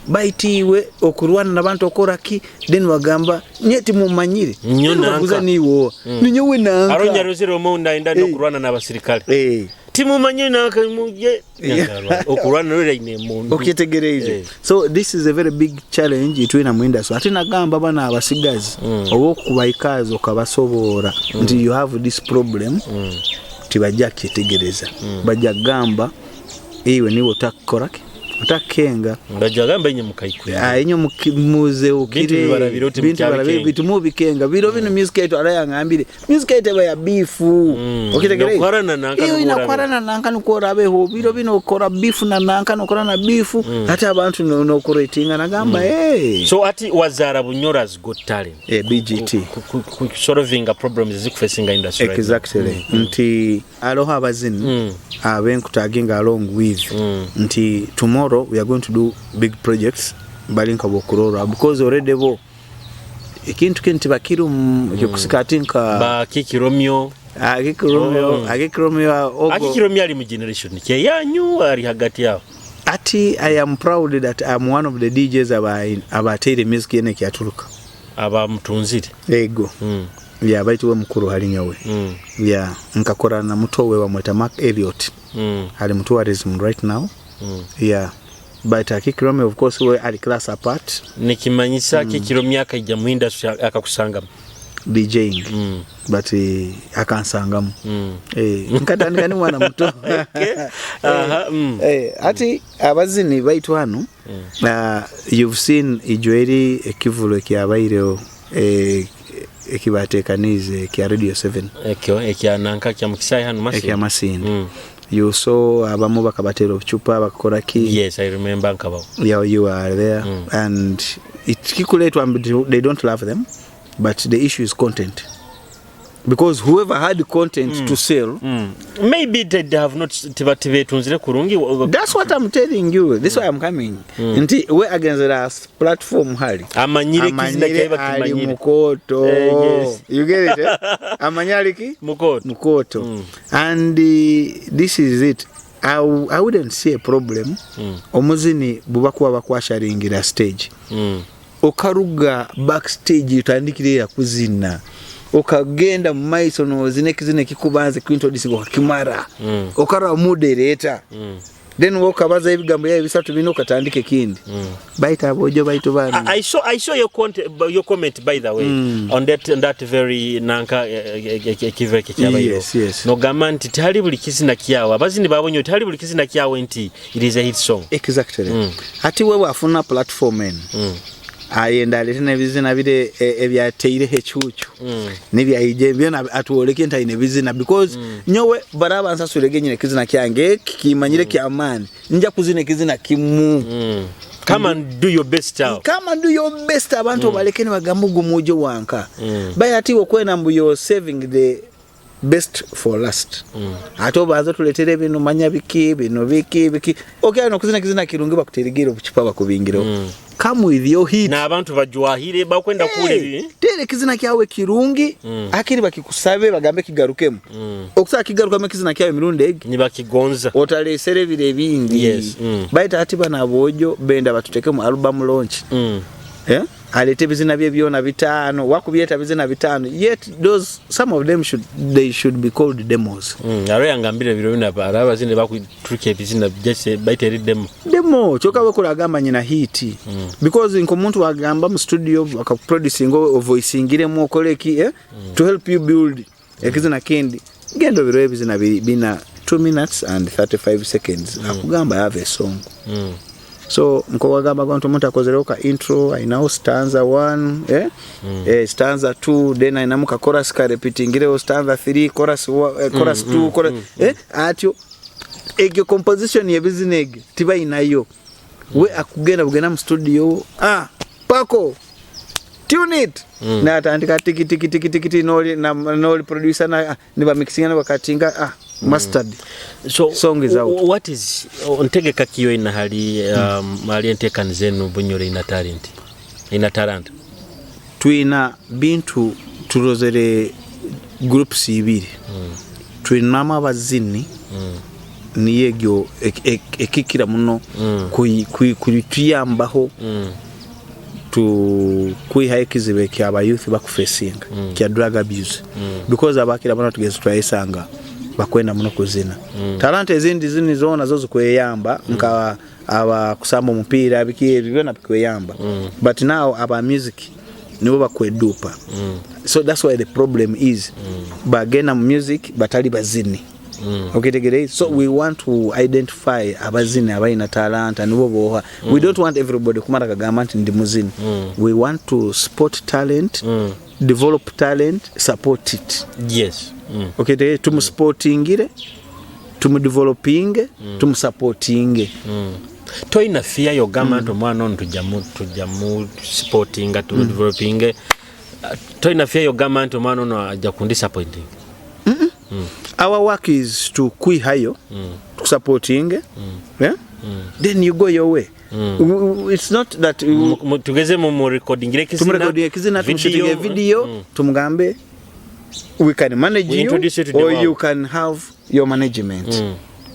Baitiwe okurwana nabantu okoraki, then wagamba nye timumanyire. Nyo Then nanka. bakuza niwo ninyowe nanka. Aronya ruzire omunda inda nokurwana n'abasirikale. Timumanye nanka muje okurwana rweraine muntu. Okyetegereize? So this is a very big challenge itwina mu industry. Ate nagamba bana abasigazi, oba okubaikaaza okabasoboora nti you have this problem, tibajja kyetegereza. Bajja kugamba iwe niwe otakukoraki, otakenga. Bajja gamba inye mukaikwe. Inyo muzeukire. Bintu bibarabire oti Bintu mukyabikenga. bitu mubikenga biro bino. Music yaitu arayangambire, music yaitu eba ya beef. Okitegereize? Nokwarana nanka. Iyo Nokwarana. Inakwarana nanka nukorabeho biro bino, okora beef na nanka, nokora na beef, ate abantu nokuretinga nagamba, hey. So ati Wazara Bunyoro's Got Talent. BGT. Solving problems ezikufacinga industry right now. Exactly. Nti aloho abazini abenkutaginga along with, nti tomorrow we are going to do big projects, bali nka bokurora because already bo ekintu kini tibakirumu ekyokusika ati nka Ba Kiki Romeo. Akiki Romeo. Akiki Romeo ogo. Akiki Romeo ali mu generation kyeyanyu, ali hagati yao. Ati I am proud that I'm one of the DJs abateire music yene kyaturuka. Aba mutunzire. Ego. Ya baituwe mukuru hali nyowe. Ya nkakora na muto we wamweta Mark Elliot. Ali mu tourism right now. Yeah, but Akiki Romeo, of course, we ali class apart. Nikimanyisa Kiki Romeo akaija mu industry akakusangamu. DJing. But akansangamu. Nkatandika ni mwana muto. Ati abazini baitu hano, you've seen ijo eri ekivulo ekyabaireho, ekibateekaniize ekya Radio 7. Ekyo ekyananka kya mukisai hano Masindi. Ekya Masindi. You saw abamu bakabatera obucupa bakakora ki. Yes, I remember nkabawo. Yeah, you are there. And it kikuletwa, they don't love them, but the issue is content, because whoever had content to sell. Maybe they have not tibetunzire kurungi. That's what I'm telling you. This is why I'm coming, nti we agenzera platform hali amanyire kizina. Amanyire Kyaiba ali kimanyire. mukoto. Yes. You get it, eh? Amanyire aliki mukoto. Mukoto. And this is it. I wouldn't see a problem. Omuzini buba kuba bakwasharingira stage, okaruga backstage utandikire kuzina, okagenda mu maiso nozina ekizina ekikubanza kuintroduce okakimara, okaraba moderator, then wokabaza ebigambo byawe bisatu bino, okatandika ekindi. Baita abojo baitu bana. I saw your content, your comment, by the way, on that very nanka ekiva ekyabayo. Yes. Nogamba nti tihali buli kizina kyawe abazini babonye, tihali buli kizina kyawe nti it is a hit song. Exactly. Ati wewe afuna platform eno, ayenda alete nebizina bire ebyateireho ekyukyu nebyaije byona, atwoleke nti ayina ebizina, because nyowe baraba nsasulege nyine ekizina kyange kimanyire kyamaani, nja kuzina ekizina kimu. Come and do your best out. Come and do your best, abantu obaleke nibagamba ogwo mwojo wanka. Baye ati okwena mbu you're saving the best for last, ate obanza otuleetera ebino manya biki bino biki biki, okay, nokuzina kizina kirungi, bakuteregere obucupa bakubingireho. Come with your hit. N'abantu bajwahire bakwenda kuwulira Hey, teera ekizina kyawe kirungi, akiri bakikusabe bagambe kigarukemu, okusaba kigarukamu ekizina kyawe emirundi egi nibakigonza. Otalesera ebiro ebindi. Yes. Baita ati bano aboojo benda batuteke mu album launch. Eh? Alete ebizina bye byona bitaano, wakubyeta bizina bitaano, yet those, some of them should, they should be called demos. Aro yangambire biro bino aba abazini bakuturuka ebizina just baita eri demo. Demo kyokka wekola agamba nyina hit, because nkomuntu wagamba mu studio akaproducing ovoicingiremu okoleki, eh? To help you build ekizina kindi, genda obiro ebizina bina. 2 minutes and 35 seconds, akugamba, "I have a song." So nkowagamba nti omuntu akozerewo ka intro, ayinawo stanza 1, eh? Stanza 2, then ayinamu ka chorus ka repeatingirewo stanza 3, chorus, chorus 2, chorus, atyo egyo composition yebizina egyo tibayinayo. We akugenda bugenda mu studio, "Ah, pako tune it," natandika tiki tiki tiki tiki tiki, noli na noli producer na nibamixinga, nibakatinga, ah, mastered. So Song is out. What is ntegeka kiyo ina hali hali entekaniza enu Bunyoro ina talent, ina talent? Twina bintu turozere groups ibiri. Twinamu abazini, niyo egyo ekikira muno kuyambaho tu kwihayo ekizibu ekyaba youth bakufacinga kya drug abuse, because abakira muno tugeze twayesanga bakwenda muno kuzina. Talanta ezindi zini zona zo zikweyamba, nka aba kusamba omupiira, biki ebyo byona bikweyamba, but now aba music nibo bakwedupa. So that's why the problem is bagenda mu music batali bazini. Okitegere? So we want to identify abazini abalina talanta, nibo boha. We don't want everybody kumara kagamba nti ndi muzini. We want to spot talent, develop talent, support it. Okay, tumusupportingire, tumudevelopinge, tumusupportinge. Toyina fear yogamba nti omwana ono tujjamu supportinga, tumudevelopinge, toyina fear yogamba nti omwana ono ajja kundisappointing? Our work is to kwihayo, tusupporting, yeah? Then you go your way. It's not that Tugeze mu recordingire ekizina, tumurekodinga ekizina, tumushootinge video, tumugambe we can manage We you introduce you to the or world. You can have your management.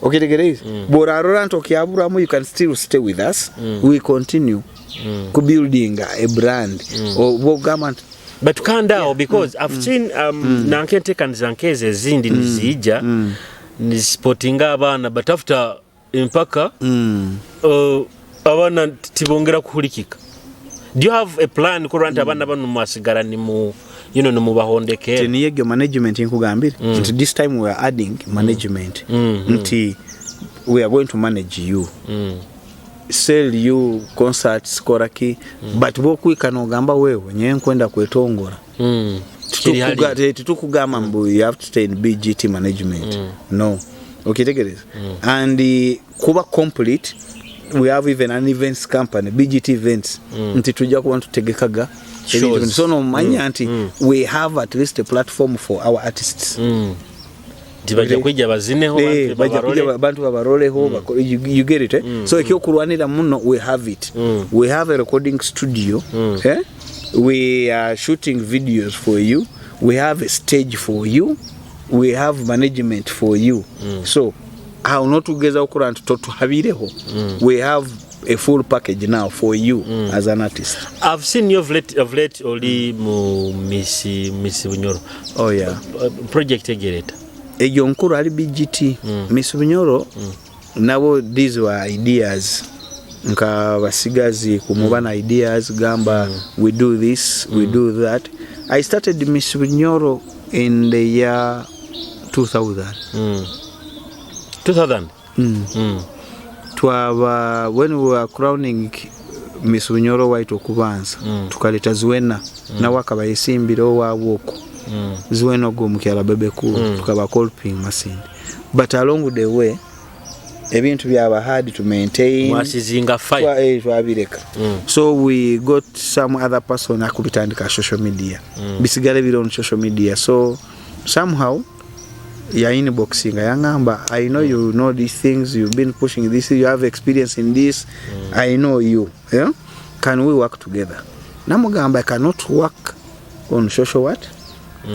Okitegereeza? Bw'orarora nti okyaburamu, you can still stay with us. We continue kubuilding a brand. Bwogamba nti But kandi awo, because I've seen nanke enteekaniza nkezo ezindi niziija nizisupportinga abaana, but after empaka abaana tibongera kuhulikika. Do you have a plan kurora nti abaana bano mwasigara nimu nimubahondekera? Niyo egyo management nkugambire nti this time we are adding management, nti we are going to manage you, sell you concerts, koraki, but bwokwika nogamba wewe nyewe nkwenda kwetongora. Kiri hali. Tetukugamba mbu you have to stay in BGT management, no. Okitegereza? And kuba complete, we have even an events company, BGT Events, nti tujja kuba ntutegekaga ebintu Shows. bino. So nomanya nti we have at least a platform for our artists. Nti bajja kwijja bazineho, Eh, bantu bajja babarole. kujja bantu babaroleho, you get it, eh? So ekyokulwanira muno, we have it. We have a recording studio, eh? We are shooting videos for you, we have a stage for you, we have management for you. So awo notugeza okulaba nti totuhabireho. We have a full package now for you as an artist. I've seen you of late oli mu Miss Bunyoro. Oh yeah. Project egereta. Egyo nkuru ali BGT. Miss Bunyoro nabo, these were ideas nka basigazi kumuba na ideas gamba, we do this, we do that. I started Miss Bunyoro in the year 2000. 2000. Twaba when we were crowning Miss Bunyoro white okubanza, tukaleta Zuena, nawe akaba yesimbira owaabwe okwo. Zuena ogwo omukyala Bebe Cool, tukaba colping Masindi, but along the way ebintu byaba hard to maintain. Mwasizinga fire. Twabireka. So we got some other person akubitandika social media, bisigale biri on social media. So somehow ya inbox nga yangamba, "I know you know these things, you've been pushing this, you have experience in this, I know you, yeah? Can we work together?" Namugamba, "I cannot work on social, what,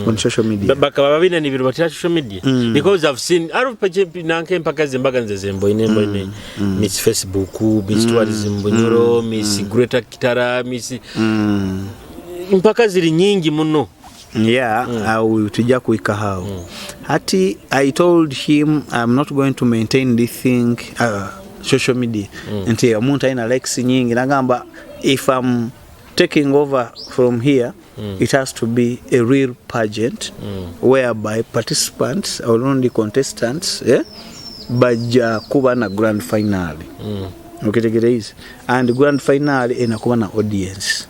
on social media." Bakaba babina nibiro batira social media, because I've seen nanke empaka zembaga nze zemboine mboine Miss Facebook, Miss Tourism Bunyoro, Miss Greater Kitara, Miss mpaka ziri nyingi muno. Yeah, mm. Tujja kuika hao. Hati I told him I'm not going to maintain this thing, social media, nti omuntu alina likes nyingi. Nagamba if I'm taking over from here, It has to be a real pageant whereby participants or only contestants, eh, bajja kuba na grand final. Okitegereize? And grand final enakuba na audience.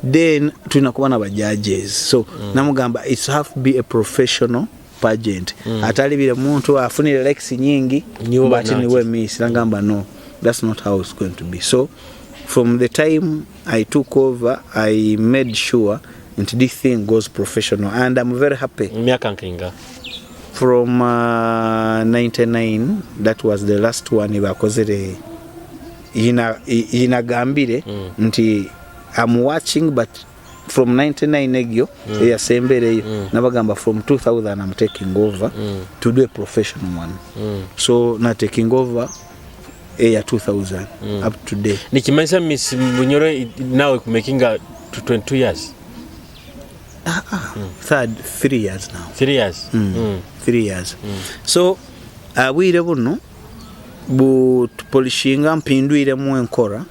Then tulina kuba na bajudges. So namugamba it's have to be a professional pageant, atali bile muntu afunire likes nyingi Niwe but banaki. Niwe miss. Nagamba, no, that's not how it's going to be. So from the time I took over, I made sure nti this thing goes professional, and I'm very happy. Myaka nkinga? From 99, that was the last one bakozere yinagambire nti I'm watching, but from 99 egyo eyasembereyo nabagamba from 2000 I'm taking over to do a professional one. So na taking over eya 2000 up to day. Nikimanyisa Miss Bunyoro nawe kumakinga to 22 years? Third, 3 years now. 3 years. 3 years. So abwire buno butupolishinga, mpindwiremu enkora.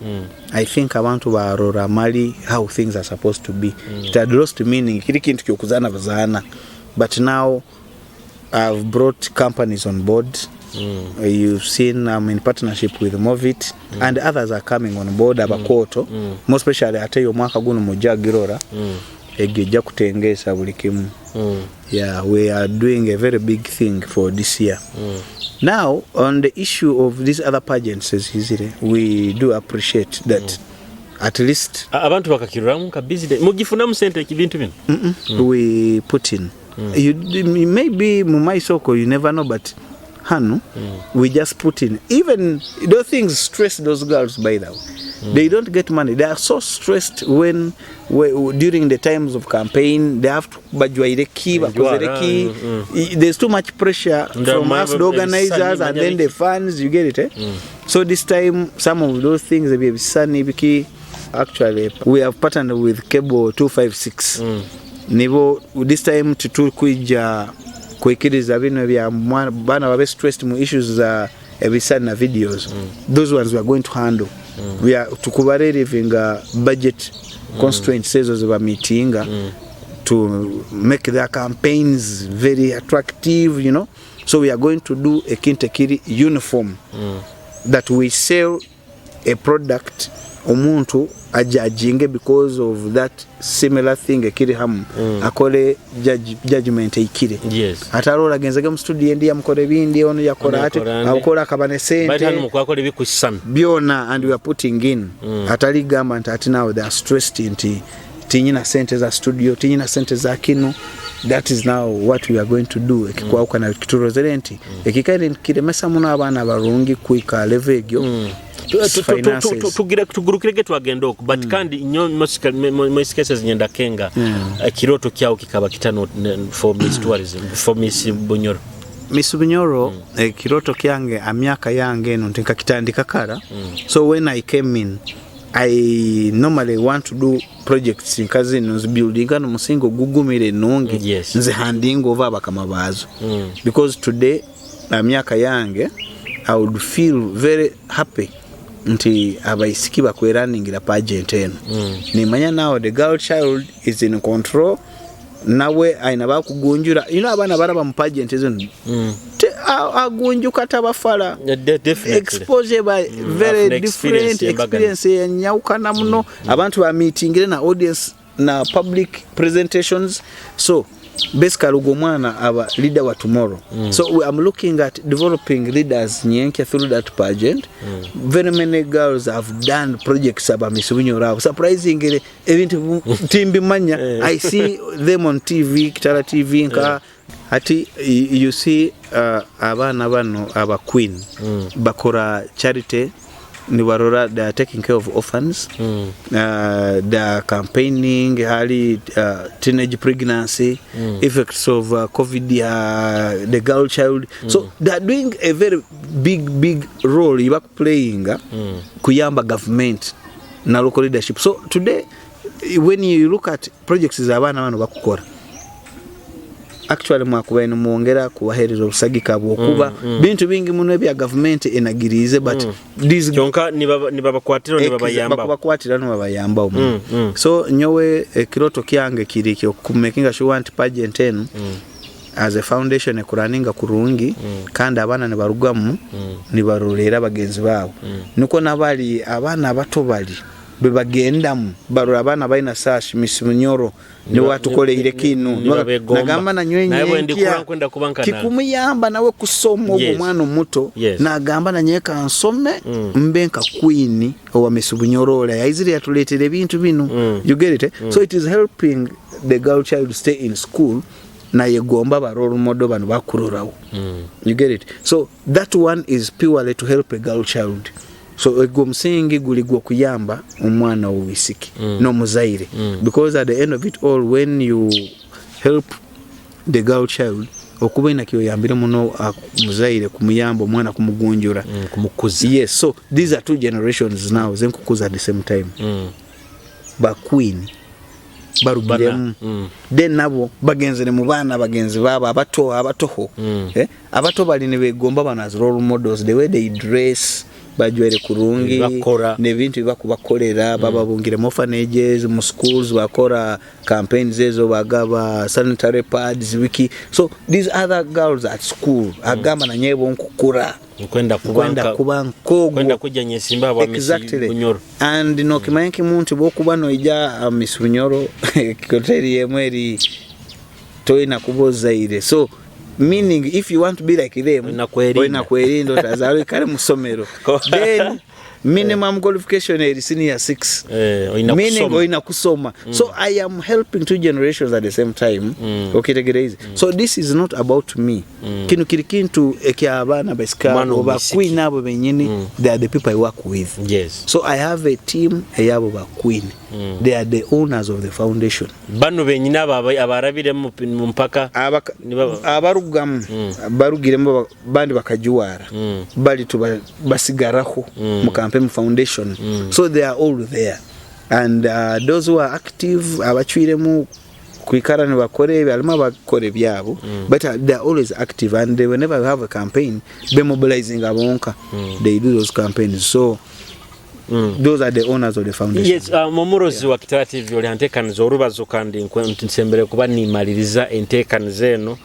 I think abantu barora mali how things are supposed to be. It had lost meaning, kiri kintu kyokuzana bazaana, but now I've brought companies on board. You've seen I'm in partnership with Movit, and others are coming on board, abakoto more especially. Ate omwaka guno mujja girora egyo ejja kutengeesa buli kimu. Yeah, we are doing a very big thing for this year. Now, on the issue of these other pageants ezizire, we do appreciate that at least Abantu bakakiruramu nka business, mugifunamu sente ebintu bino? We put in. You, maybe mu maiso okwo you never know, but hano we just put in. Even those things stress those girls, by the way. They don't get money. They are so stressed when during the times of campaign they have to bajwaire ki, bakozere ki. There's too much pressure from us, the organizers, and then the fans, you get it, eh? So this time some of those things, ebisani biki, actually we have partnered with Cable 256. Nibo this time tutukwija kwikiriza bino bya bana babe stressed mu issues za ebisani na videos. Those ones we are going to handle. We are tukubarelivinga budget constraints ezo zebamitinga to make their campaigns very attractive. So we are going to do ekintu ekiri uniform, that we sell a product, omuntu ajajinge because of that similar thing ekiri hamu, akole judgment eikire. Ate alola agenzege mu studio endi yamukora ebindi, ono yakora Ono ati yakora andi. Akora akaba ne Bali hano sente mukwakora ebikusana. Byona, and we are putting in. Atali gamba nti ati now they are stressed nti tinyina sente za studio, tinyina sente za kino. That is now what we are going to do. Ekikwawukana kiturozere nti ekikaire kiremesa muno abaana barungi kwika level egyo. Finances. Tugurukirege twagenda oku, but kandi nyo most cases nyenda kenga ekiroto kyawo kikaba kitano for Miss Tourism, for Miss Bunyoro? Miss Bunyoro, ekiroto kyange amyaka yange eno nti nkakitandika kara. So when I came in, I normally want to do projects nka zino nzibuildinga nomusingi ogugumire ennungi, nze handing over abakama baazo, because today amyaka yange I would feel very happy nti abaisiki bakweraningira pageant eno. Nimanya now the girl child is in control, nawe aina bakugunjura. You know, abaana baraba mu pageant zino, agunjuka tabafala. Yeah, definitely. Exposure by very Afuna experience different embagana. Experience enyawukana muno. Abantu bamitingire na audience na public presentations. So basically ogwo omwana aba leader wa tomorrow. So I'm looking at developing leaders nyenke through that pageant. Very many girls have done projects aba Miss Bunyoro abo. Surprisingly, ebintu timbimanya, I see them on TV, Kitara TV nka ati you see, abaana bano aba queen bakora charity, nibarora they are taking care of orphans, they are campaigning hali teenage pregnancy, effects of COVID, the girl child. So they are doing a very big, big role iba playing kuyamba government na local leadership. So today when you look at projects z'abaana bano bakukora. Actually mwakubaire nimwongera kubahereza obusagika bwokuba bintu bingi muno ebya gavumenti enagiriize, but these Kyonka nibabakwatira, nibabayamba. Bakubakwatira, nibabayambaho muno. So nyowe ekiroto kyange kiri kyokumakinga sure nti pageant enu as a foundation ekuraninga kurungi, kandi abaana nibarugamu nibarorera bagenzi baabo, nikwo nabali abaana abato bali bebagendamu barora abaana balina sash, Miss Munyoro niwe atukoleire kinu. Nibabegomba. Nagamba nanywe Naye bwe ndikura nyenkya nkwenda kuba nka nange. Kikumuyamba nawe kusoma ogwo omwana omuto nagamba, nanye kansome mbe nka queen owa Miss Bunyoro ola yaizire yatuleetera ebintu binu. You get it, eh? So it is helping the girl child stay in school, nayegomba ba role model bano bakurorawo. You get it? So that one is purely to help a girl child. So ogwo omusingi guli gwokuyamba omwana owisiki n'omuzaire, because at the end of it all, when you help the girl child, okuba ina kyoyambire muno muzaire kumuyamba omwana kumugunjura. Kumukuza. Yes, so these are two generations now zenkukuza at the same time. Ba queen barugiremu, then nabo bagenzere mu baana bagenzi baabo abato abatoho. Eh? Abato bali nibegomba bano as role models, the way they dress, bajwaire kurungi. Ebibakora. Nebintu bibakubakolera, bababungire mu orphanages, mu schools, bakora campaigns ezo, bagaba sanitary pads, wiki. So these other girls at school agamba, nanyebo nkukura nkwenda kuba kwenda kuba nkogwo. Kwenda kujja nyesimba bwa Miss Bunyoro. And nokimanya kimu nti bwokuba noija Miss Bunyoro hoteri yemu eri toyina kuba ozaire. So meaning, if you want to be like them, Olina kwerinda. Olina kwerinda otazaala, oikale mu ssomero. Then minimum qualification eri senior 6. Olina Meaning kusoma. Olina kusoma. So I am helping two generations at the same time. Okitegereize? So this is not about me. Kino kiri kintu ekyabaana basika Omwana oba omwisiki. Queen abo benyini. They are the people I work with. So I have a team eyabo ba queen. They are the owners of the foundation. Bano benyini abo abarabire mu mpaka. Abarugamu barugiremu, bandi bakajuwara, bali tuba basigaraho mu campaign foundation. So they are all there, and those who are active, abacwiremu kwikara nibakora ebyo, harimu abakora ebyabo, but they are always active, and whenever we have a campaign, bemobilizing abonka. They do those campaigns. So those are the owners of the foundation. Yes, mumurozi wa Kitara TV, oli anteekaniza orubazo, kandi nsembere kuba nimaliriza enteekaniza eno.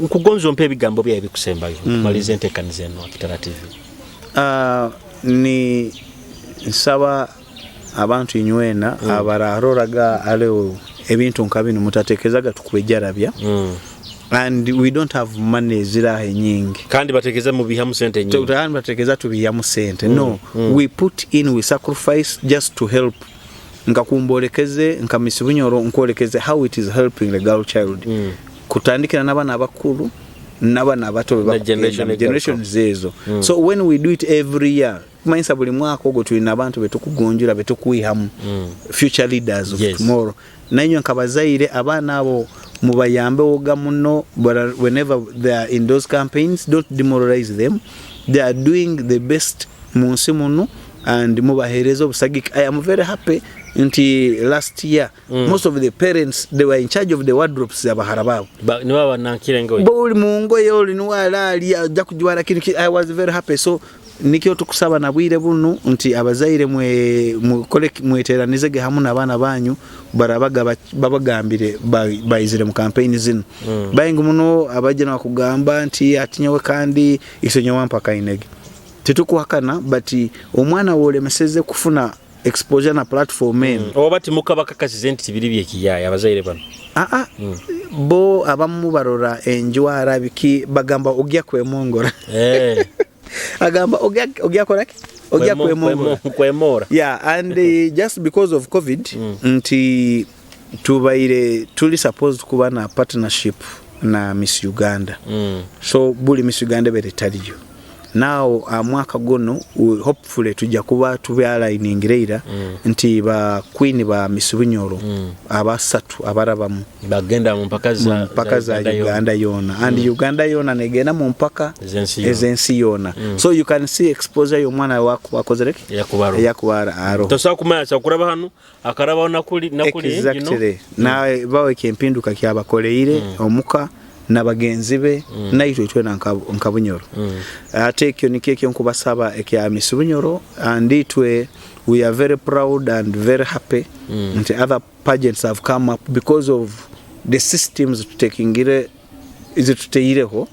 Nkugonza ompe ebigambo byawe bikusembayo nkumaliriza enteekaniza eno wa Kitara TV. Ni nsaba abantu inywena abararoraga aleo ebintu nka bino, mutatekezaga tukwejarabya, and we don't have money ziraha enyingi. Kandi bateekeza mubihamu sente nyingi. Kandi batekereza tubiyamu sente. No, we put in, we sacrifice just to help. Nka kumbolekeze nka Miss Bunyoro, nkwolekeze how it is helping the girl child, kutandikira n'abaana abakulu n'abaana abato be Na bakugenda generation mu generations ezo. So when we do it every year, kumanyisa buli mwaka ogwo tulina abantu betukugunjula, betukwihamu future leaders of tomorrow. Nainywe nkabazaire, abaana abo mubayambe woga muno, but whenever they are in those campaigns, don't demoralize them. They are doing the best mu nsi muno, and mubahereza obusagiki. I am very happy nti last year most of the parents, they were in charge of the wardrobes abahara baabo. Niba banankire ngoye. Buli mu ngoye oli niwalaali ajja kujwara kino I was very happy. So nikyo tukusaba na bwire bunu nti abazaire mwe mukole, mweteranizege hamu n'abaana banyu, barabaga babagambire bayizire mu campaign zino. Bayingi muno abajja nakugamba nti atinyawe kandi isonye wampaka inege. Tetukuhakana, but omwana wolemeseze kufuna exposure na platform eno. Oba timukabakakasize nti tibiri byekiyaya abazaire bano? Aa, bo abamu barora enjwara biki, bagamba ogya kwemongora. Agamba ogya koraki, ogya kwemongora. Kwemora. Yeah, and just because of COVID, nti tubaire tuli supposed kuba na partnership na Miss Uganda. So buli Miss Uganda bere taliyo. Now mwaka guno hopefully tujja kuba tubyalainingire ira nti ba queen ba Miss Bunyoro abasatu abarabamu bagenda mu mpaka za mpaka za Uganda yona, and Uganda yona negenda mu mpaka ez'ensi yona. So you can see exposure y'omwana wakozereki yakubaro eyakubara aro. Tosobola kumanya kyakuraba hanu akarabaho nakuli nakuli. Exactly. Nawe bawe kyempinduka kyabakoleire omuka na bagenzi be naitwe twena nka Bunyoro. Ate ekyo nikyo ekyo nkubasaba ekya Miss Bunyoro, and itwe we are very proud and very happy nti other pageants have come up because of the systems tutekingire zituteireho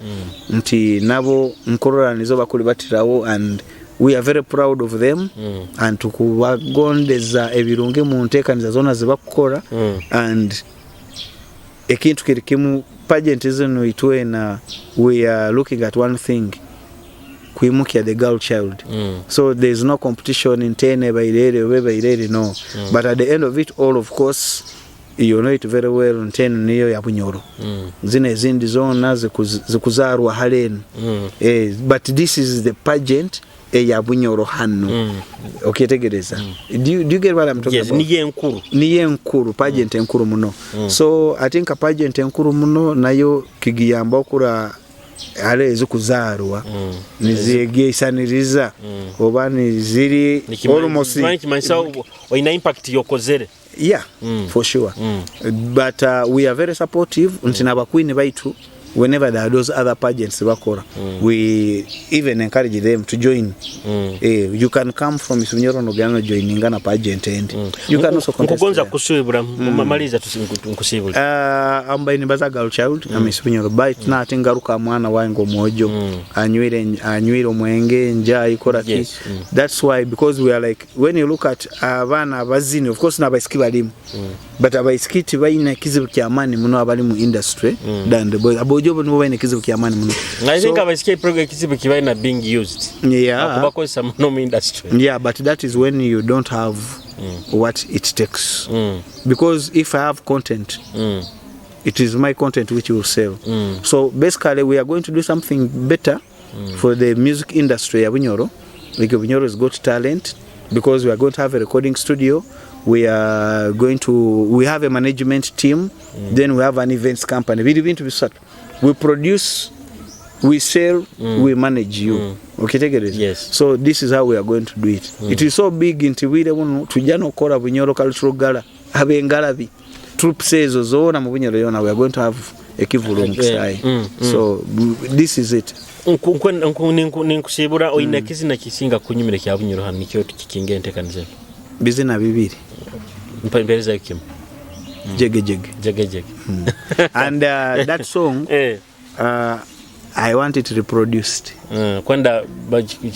nti nabo nkorora nizo bakuli batirawo, and we are very proud of them and tukubagondeza ebirungi mu nteekaniza zona zebakukora. And ekintu kiri kimu, pageant zino itwena we are looking at one thing, kuimukya the girl child. So there is no competition ntene bairere obe bairere, no. But at the end of it all, of course, you know it very well, ntene niyo ya Bunyoro. Zino ezindi zona zikuzarwa halenu. But this is the pageant eya Bunyoro hano. Okyetegereza? Do you get what I'm talking Yes. about? Niyo enkuru. Niyo enkuru, pageant enkuru muno. So ate nka pageant enkuru muno nayo kigiyamba okura ale ezikuzaarwa nizyegesaniriza oba niziri almost. Kimanyisa olina impact yokozere. Yeah, for sure. But we are very supportive nti nabakwini baitu, whenever there are those other pageants bakora, we even encourage them to join. You can come from Bunyoro nogenda joininga na pageant and you can also contest Nkugonza there. Kusiibula, maliza, nkusiibule. Ambaye nimbaza girl child mm. Miss Bunyoro, bait mm. Nate ngaruka mwana wange omwojo anywire omwenge nja ikora ki. That's why, because we are like, when you look at abaana abazini, of course n'abaisiki balimu, but abaisiki tibalina kizibu kyamaani muno abali mu industry than the boys. Abojo bo nibo balina ekizibu kyamaani muno. I think abaisiki program ekizibu kibalina being used. Akubakozesa muno mu industry. Yeah, but that is when you don't have what it takes, because if I have content, it is my content which will sell. So basically we are going to do something better for the music industry ya Bunyoro. Like, Bunyoro has got talent, because we are going to have a recording studio, we are going to we have a management team, then we have an events company. Biri bintu bisatu: we produce, we sell, we manage you. Okitegereza? Yes. So this is how we are going to do it. It is so big nti bwire buno tujja nokukola Bunyoro Cultural Gala, ab'engalabi, troops ezo zoona mu Bunyoro yona, we are going to have ekivulu mu kisaayi. So this is it. Ninkusiibura, oyina kizina kisinga kunyumira kya Bunyoro hano nikyo kikinga enteekaniza eno? Bizina bibiri. Mperezayo kimu. Jege jege. Jege jege. And that song, I want it reproduced. Kwenda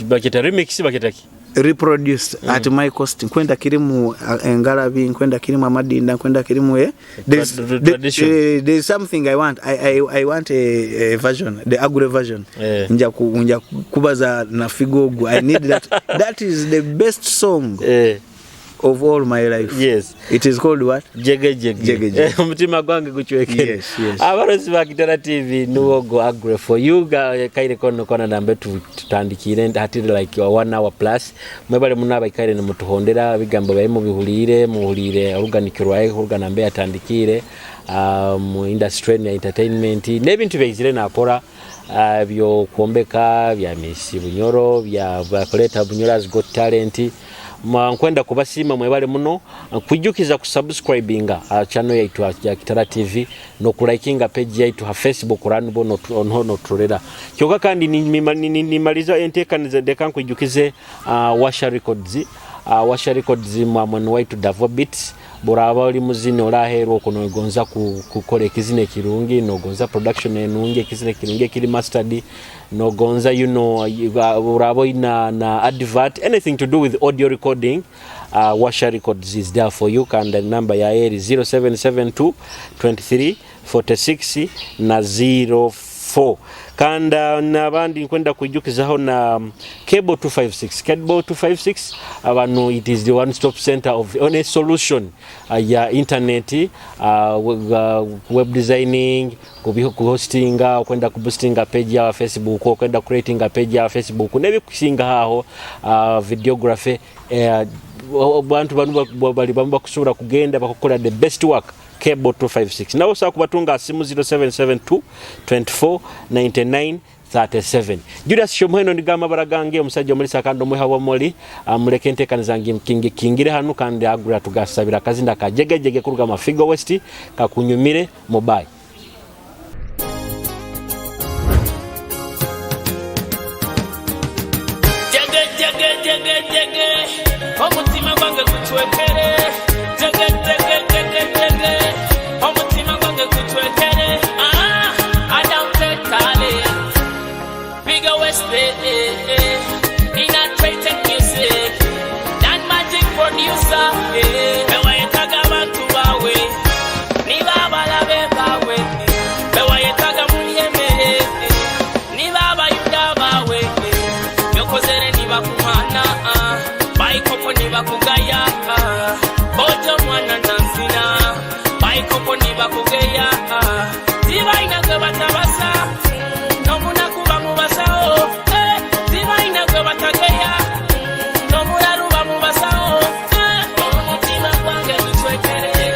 bakita remix, bakita ki? Reproduced at my cost. Nkwenda kirimu engalabi, nkwenda kirimu amadinda, nkwenda kirimu Tradition. There's something I want. I want a version, the agre version. Nja kubaza na figogo. I need that. That is the best song of all my life. It is called what? Jege jege. Jege jege. Omutima gwange gucwekere. Yes. Abarozi ba Kitara TV, nuwogo agre for you kaire kono kona nambe tutandikire hatiri like one hour plus. Mwebale muno abaikaire nimutuhondera ebigambo byaye mubihuliire, muhuliire oruganikirwaye oruga nambe yatandikire mu industry ya entertainment n'ebintu byaizire nakora, byokwombeka bya Miss Bunyoro, bya kuleta Bunyoro Got Talent. Nkwenda kubasiima, mwebale muno kujjukiza kusubscribinga channel yaitu ya Kitara TV nokulikinga page yaitu ha Facebook ranubo noho noturera kyokka. Kandi nimaliza enteekaniza, ndeka nkwijjukize Washa Records. Washa Records, mwamwenu waitu Davo Beats. Buraba oli muzini oraheerwa okwo nogonza kukola ekizina ekirungi, nogonza production enungi, ekizina ekirungi ekiri mastered, nogonza uraba oyina na advert, anything to do with audio recording, Washa Records is there for you. Kandi namba ya eri 0772 23 46 na 4. Kandi n'abandi nkwenda kwijukizaho na Cable 256. Cable 256 abantu, it is the one stop center of on a solution ya internet, web designing, kuhostinga, okwenda kuboostinga page ya Facebook, okwenda creatinga page ya Facebook n'ebikusinga aho, videography. Abantu banu bali bamu bakusobola kugenda bakukola the best work. Cable 256 nawe osobola kubatunga simu 0772 24 99 37. Julius Shomuhendo ndigamba baragange omusajja omulisa kandi omweha wamoli amuleke enteekaniza kingire hanu kandi agura tugasabira akazinda kajegejege kuruga Mafigo West kakunyumire mubai. Jege jege jege jege, omutima gwange gucwekere. Jege jege jege jege, omutima gwange gucwekere. Ah, Adam Tetale, Bigger West, in a trade music, Dan Magic producer, eh. Bewayetaga abantu bawe, niba abalabe bawe, bewayetaga mulyemere, niba abayuda bawe, byokozere nibakumana, bayikoko nibakugaya, bojo mwana nansina, bayikoko nibakugeya, tibalina gwe batabasa, n'omunaku bamubasawo, eh, tibalina gwe batageya, n'omulalu bamubasawo, eh, omutima gwange gucwekere,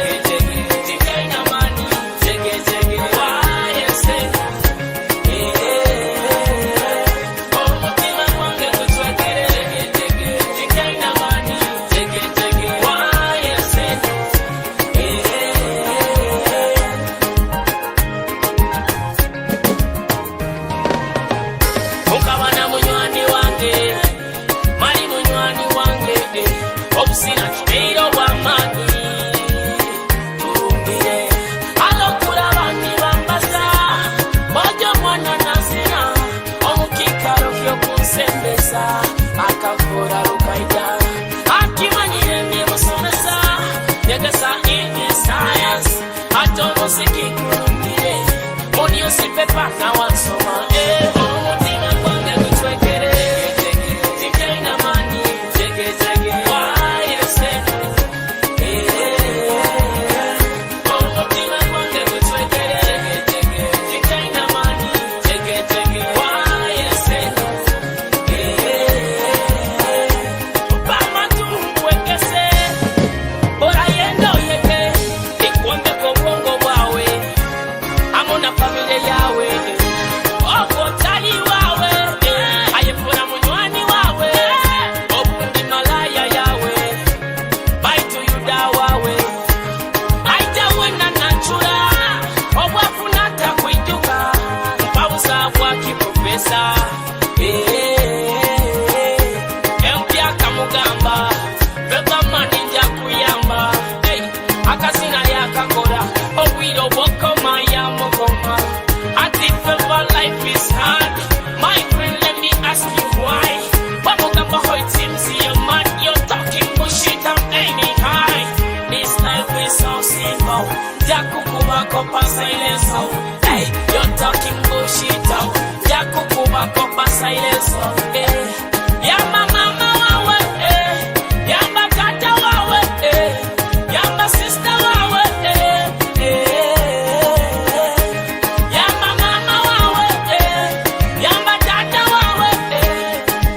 tigalina maanyi, jegejege, wayese, omutima gwange gucwekere, tigalina maanyi, jegejege, wayese. Mukabana munywani wange, mali munywani wange, eh, obusina kibeire obw'amaanyi turumbire alokulaba nibambasa bojo mwana nazina omukikaro kyokunsembeza akakora rukaida akimanyire ndimusomesa nyegesa ini science ate omuziki gulumbire mu newspaper nawansoma, eh, omutima gwange gucwekere, tigalina maanyi, jegejege, wayese, omutima gwange gucwekere, tigalina maanyi, jegejege, wayese. Bamatuwekese bora yenda oyeke ikuombeka obwongo bwawe amo na famile yawe ogwo tali wawe ayefuna munywani wawe obundi malaya yawe baitu yuda wawe aija wena nachura obwafuna takwijuka mpabuza bwakiprofesa empya kamugamba vebamani nja kuyamba. Hey, akazina yakakora obwire obwokoma yamukoma ati favor life is hard. My friend, let me ask you why. Bamugamba how it seems you're mad, you're talking bullshit, I'm aiming high. This life is so simple, jakukubako silence. Hey, you're talking bullshit, oh. Jakukubako silence, hey. Yamba mama wawe, eh. Yamba tata wawe, eh. Yamba sister wawe, eh. Eh. Yamba mama wawe, eh. Yamba tata wawe, eh.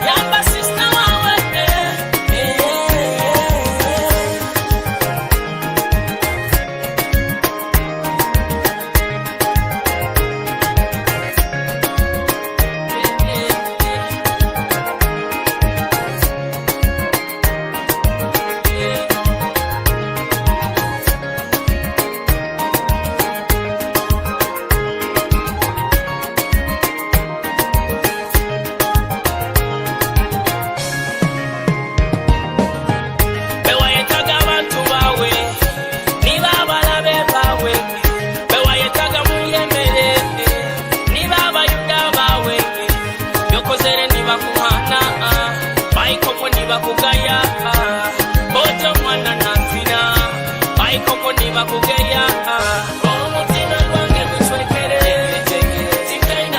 Yamba sister wawe, eh. Eh. Bewayetaga abantu bawe, niba abalabe bawe, bewayetaga mulyemere, niba abayuda bawe, byokozere nibakuhana, bayikoko nibakugaya, bojo mwana nansina, bayikoko nibakugeya, omutima gwange gucwekere, tigalina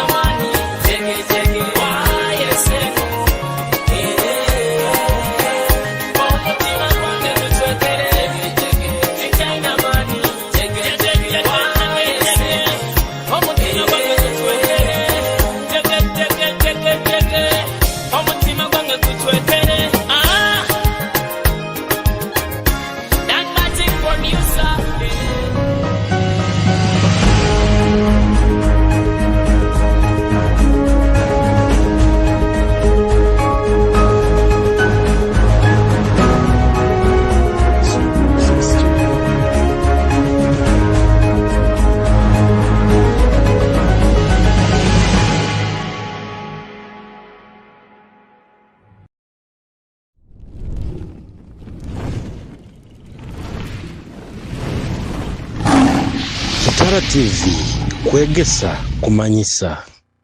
Kitara TV, kwegesa, kumanyisa.